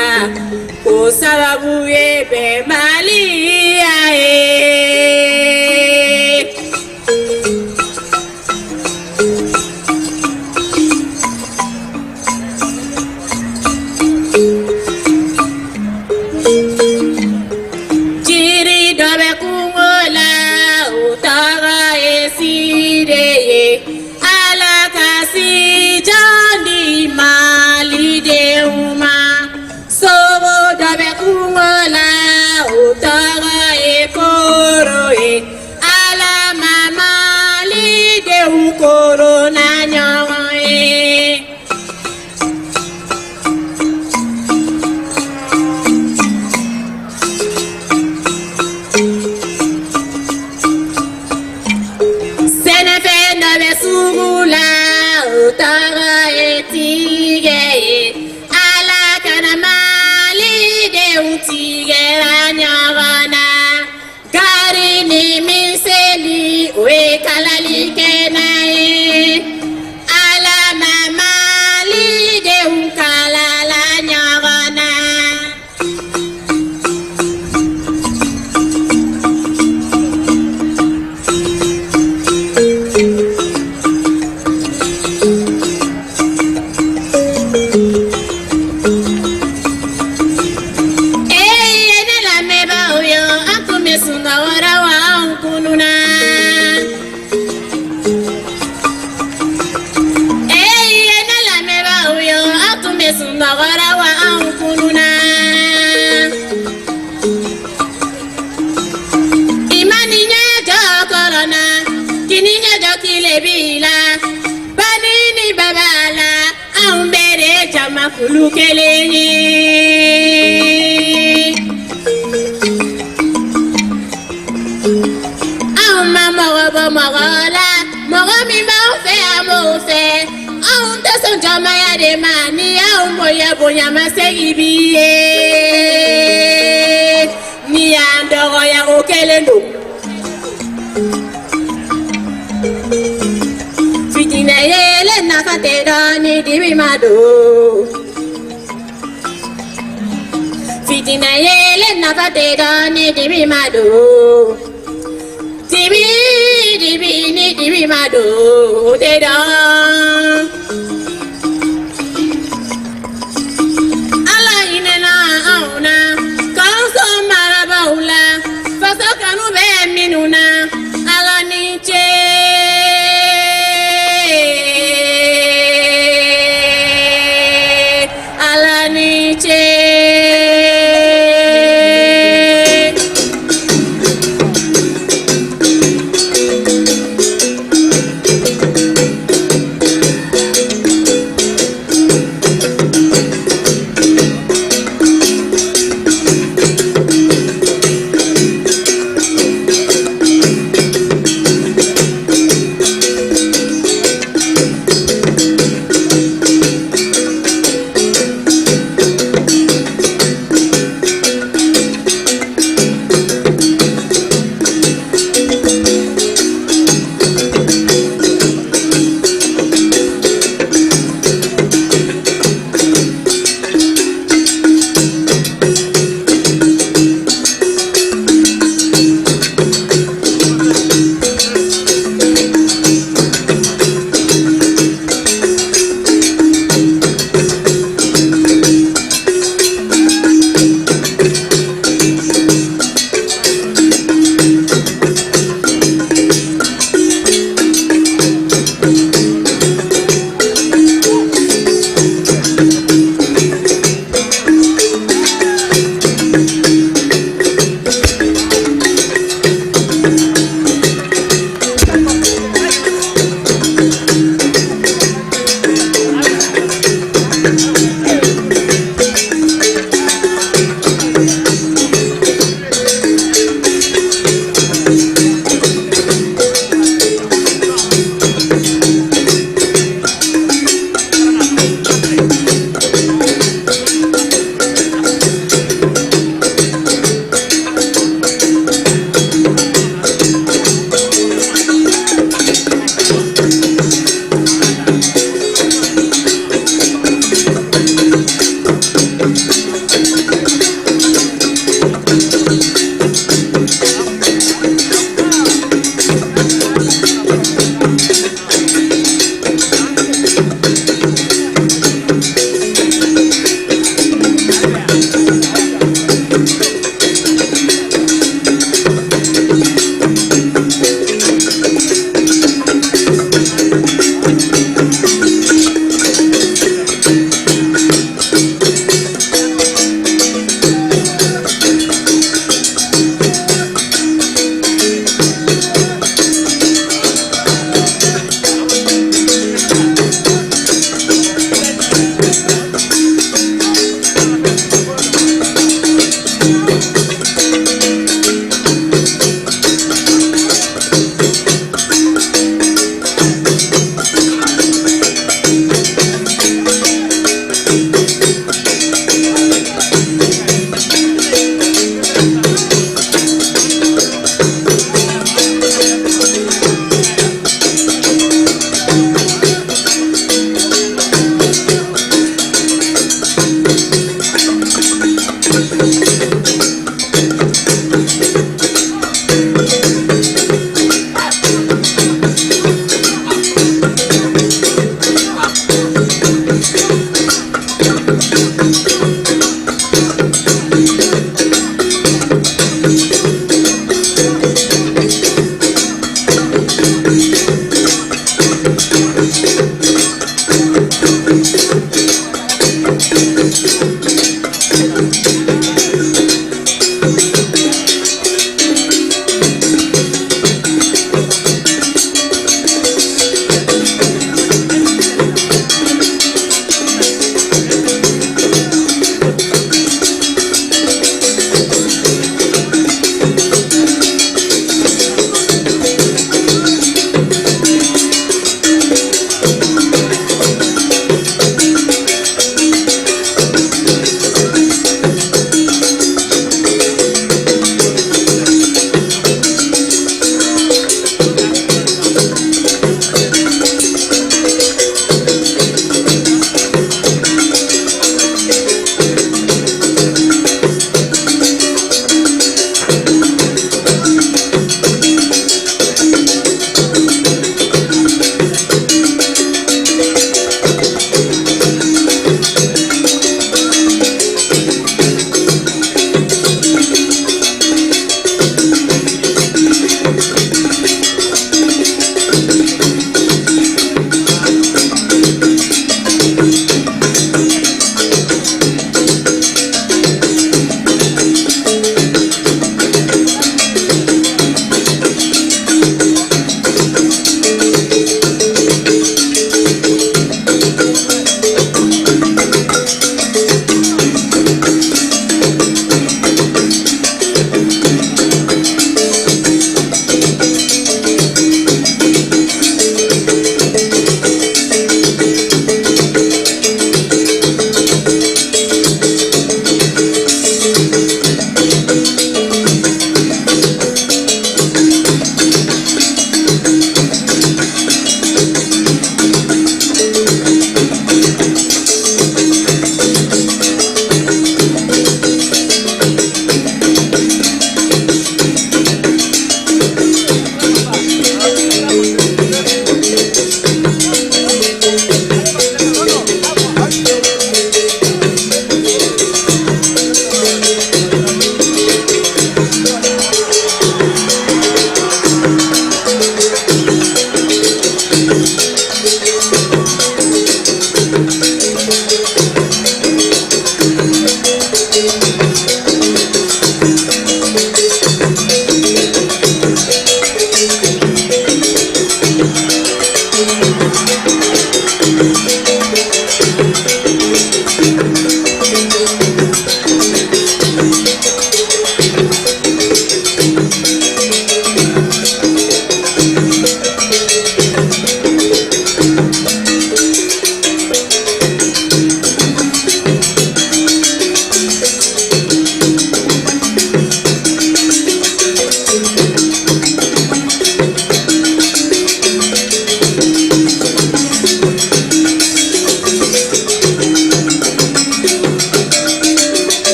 o sababu ye bɛnbaliya ye. Jiri dɔ bɛ kungo la o tɔgɔ ye siden ye Ala ka sijan di Malidenw ma. Sogo dɔ bɛ kungo la o tɔgɔ ye koro ye Ala ma Malidenw koro na ɲɔgɔn ye. Sɛnɛfɛn dɔ bɛ sugu la o tɔgɔ ye tiga ye Ala kana Malidenw tigɛra ɲɔgɔn na. Gari ni miseli o ye kalalikɛnɛ ye Ala ma Malidenw kalala ɲɔgɔn na. Ee ne lamɛnbaaw yo an tun bɛ sunɔgɔ la wa anw kununna. Ee ne lamɛnbaaw yo an tun bɛ sunɔgɔ la wa anw kununna. I man'i ɲɛ jɔ kɔrɔn na kini ɲɛ jɔ tilebin la bani ni baba la anw bɛɛ de jamakulu kelen ye. Anw ma mɔgɔ bɔ mɔgɔ la mɔgɔ min b'anw fɛ an b'o fɛ anw tɛ sɔn jɔnmaya de ma ni y'anw bonya bonyamasegin b'i ye n'i y'an dɔgɔya o kelen don. Fitinɛ yeelen nafa tɛ dɔn ni dibi ma don. Fitinɛ yeelen nafa tɛ dɔn ni dibi ma don. Dibi dibi ni dibi ma don o tɛ dɔn. Ala hinɛna anw na k'anw sɔn marabaaw la faso kanu bɛ minnu na Ala ni ce. Ala ni ce.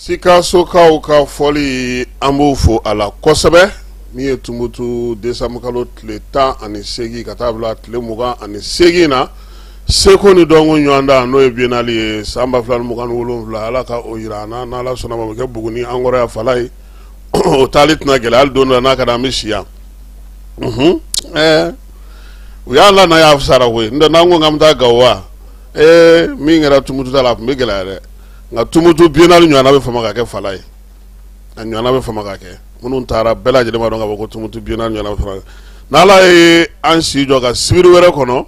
Sikasokaw ka fɔli, an b'o fo a la kosɛbɛ. Min ye Tumutu décembre kalo tile 18 ka taa bila tile 28 na, seko ni dɔnko ɲɔgɔndan, n'o ye biennale ye san 2027, Ala ka o jira an na. N'Ala sɔnna ma, o bɛ kɛ Buguni an kɔrɔ yan fala ye. O taali tɛna gɛlɛya hali don dɔ la, n'a ka di an bɛ si yan. Ɛɛ, u y'an lana y'a fisara koyi. N'o tɛ n'an ko k'an bɛ taa Gawo wa, ee, min kɛra Tumutu ta la, a tun bɛ gɛlɛya dɛ. Nka Tumutu biennale ɲɔgɔnna bɛ fama ka kɛ fala ye, a ɲɔgɔnna bɛ fama ka kɛ. Minnu taara bɛɛ lajɛlen b'a dɔn k'a fɔ ko Tumutu biennale ɲɔgɔnna bɛ fama. N'Ala ye an si jɔ ka sibiri wɛrɛ kɔnɔ,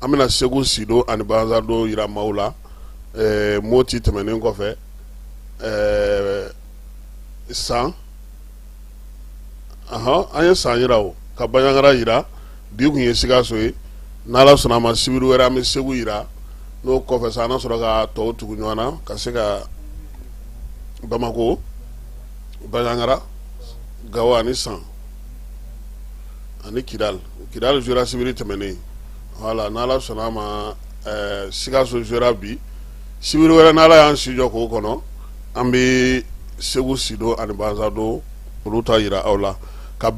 an bɛna Segu Sido ani Banzado jira maaw la. Moti tɛmɛnen kɔfɛ, san an ye San jira, o ka Banjagara jira. Bi tun ye Sikaso ye. N'Ala sɔnna a ma, sibiri wɛrɛ an bɛ Segu jira. N'o kɔfɛ sa, an na sɔrɔ ka tɔw tugu ɲɔgɔn na ka se ka Bamakɔ, Banjagara, Gawo ani San ani Kidali. Kidali jouera sibiri tɛmɛnen. Voilà, n'Ala sɔnna a ma, Sikaso jouera bi. Sibiri wɛrɛ, n'Ala y'an si jɔ k'o kɔnɔ, an bɛ Segu Sido ani Banzado olu ta jira aw la ka bɛn.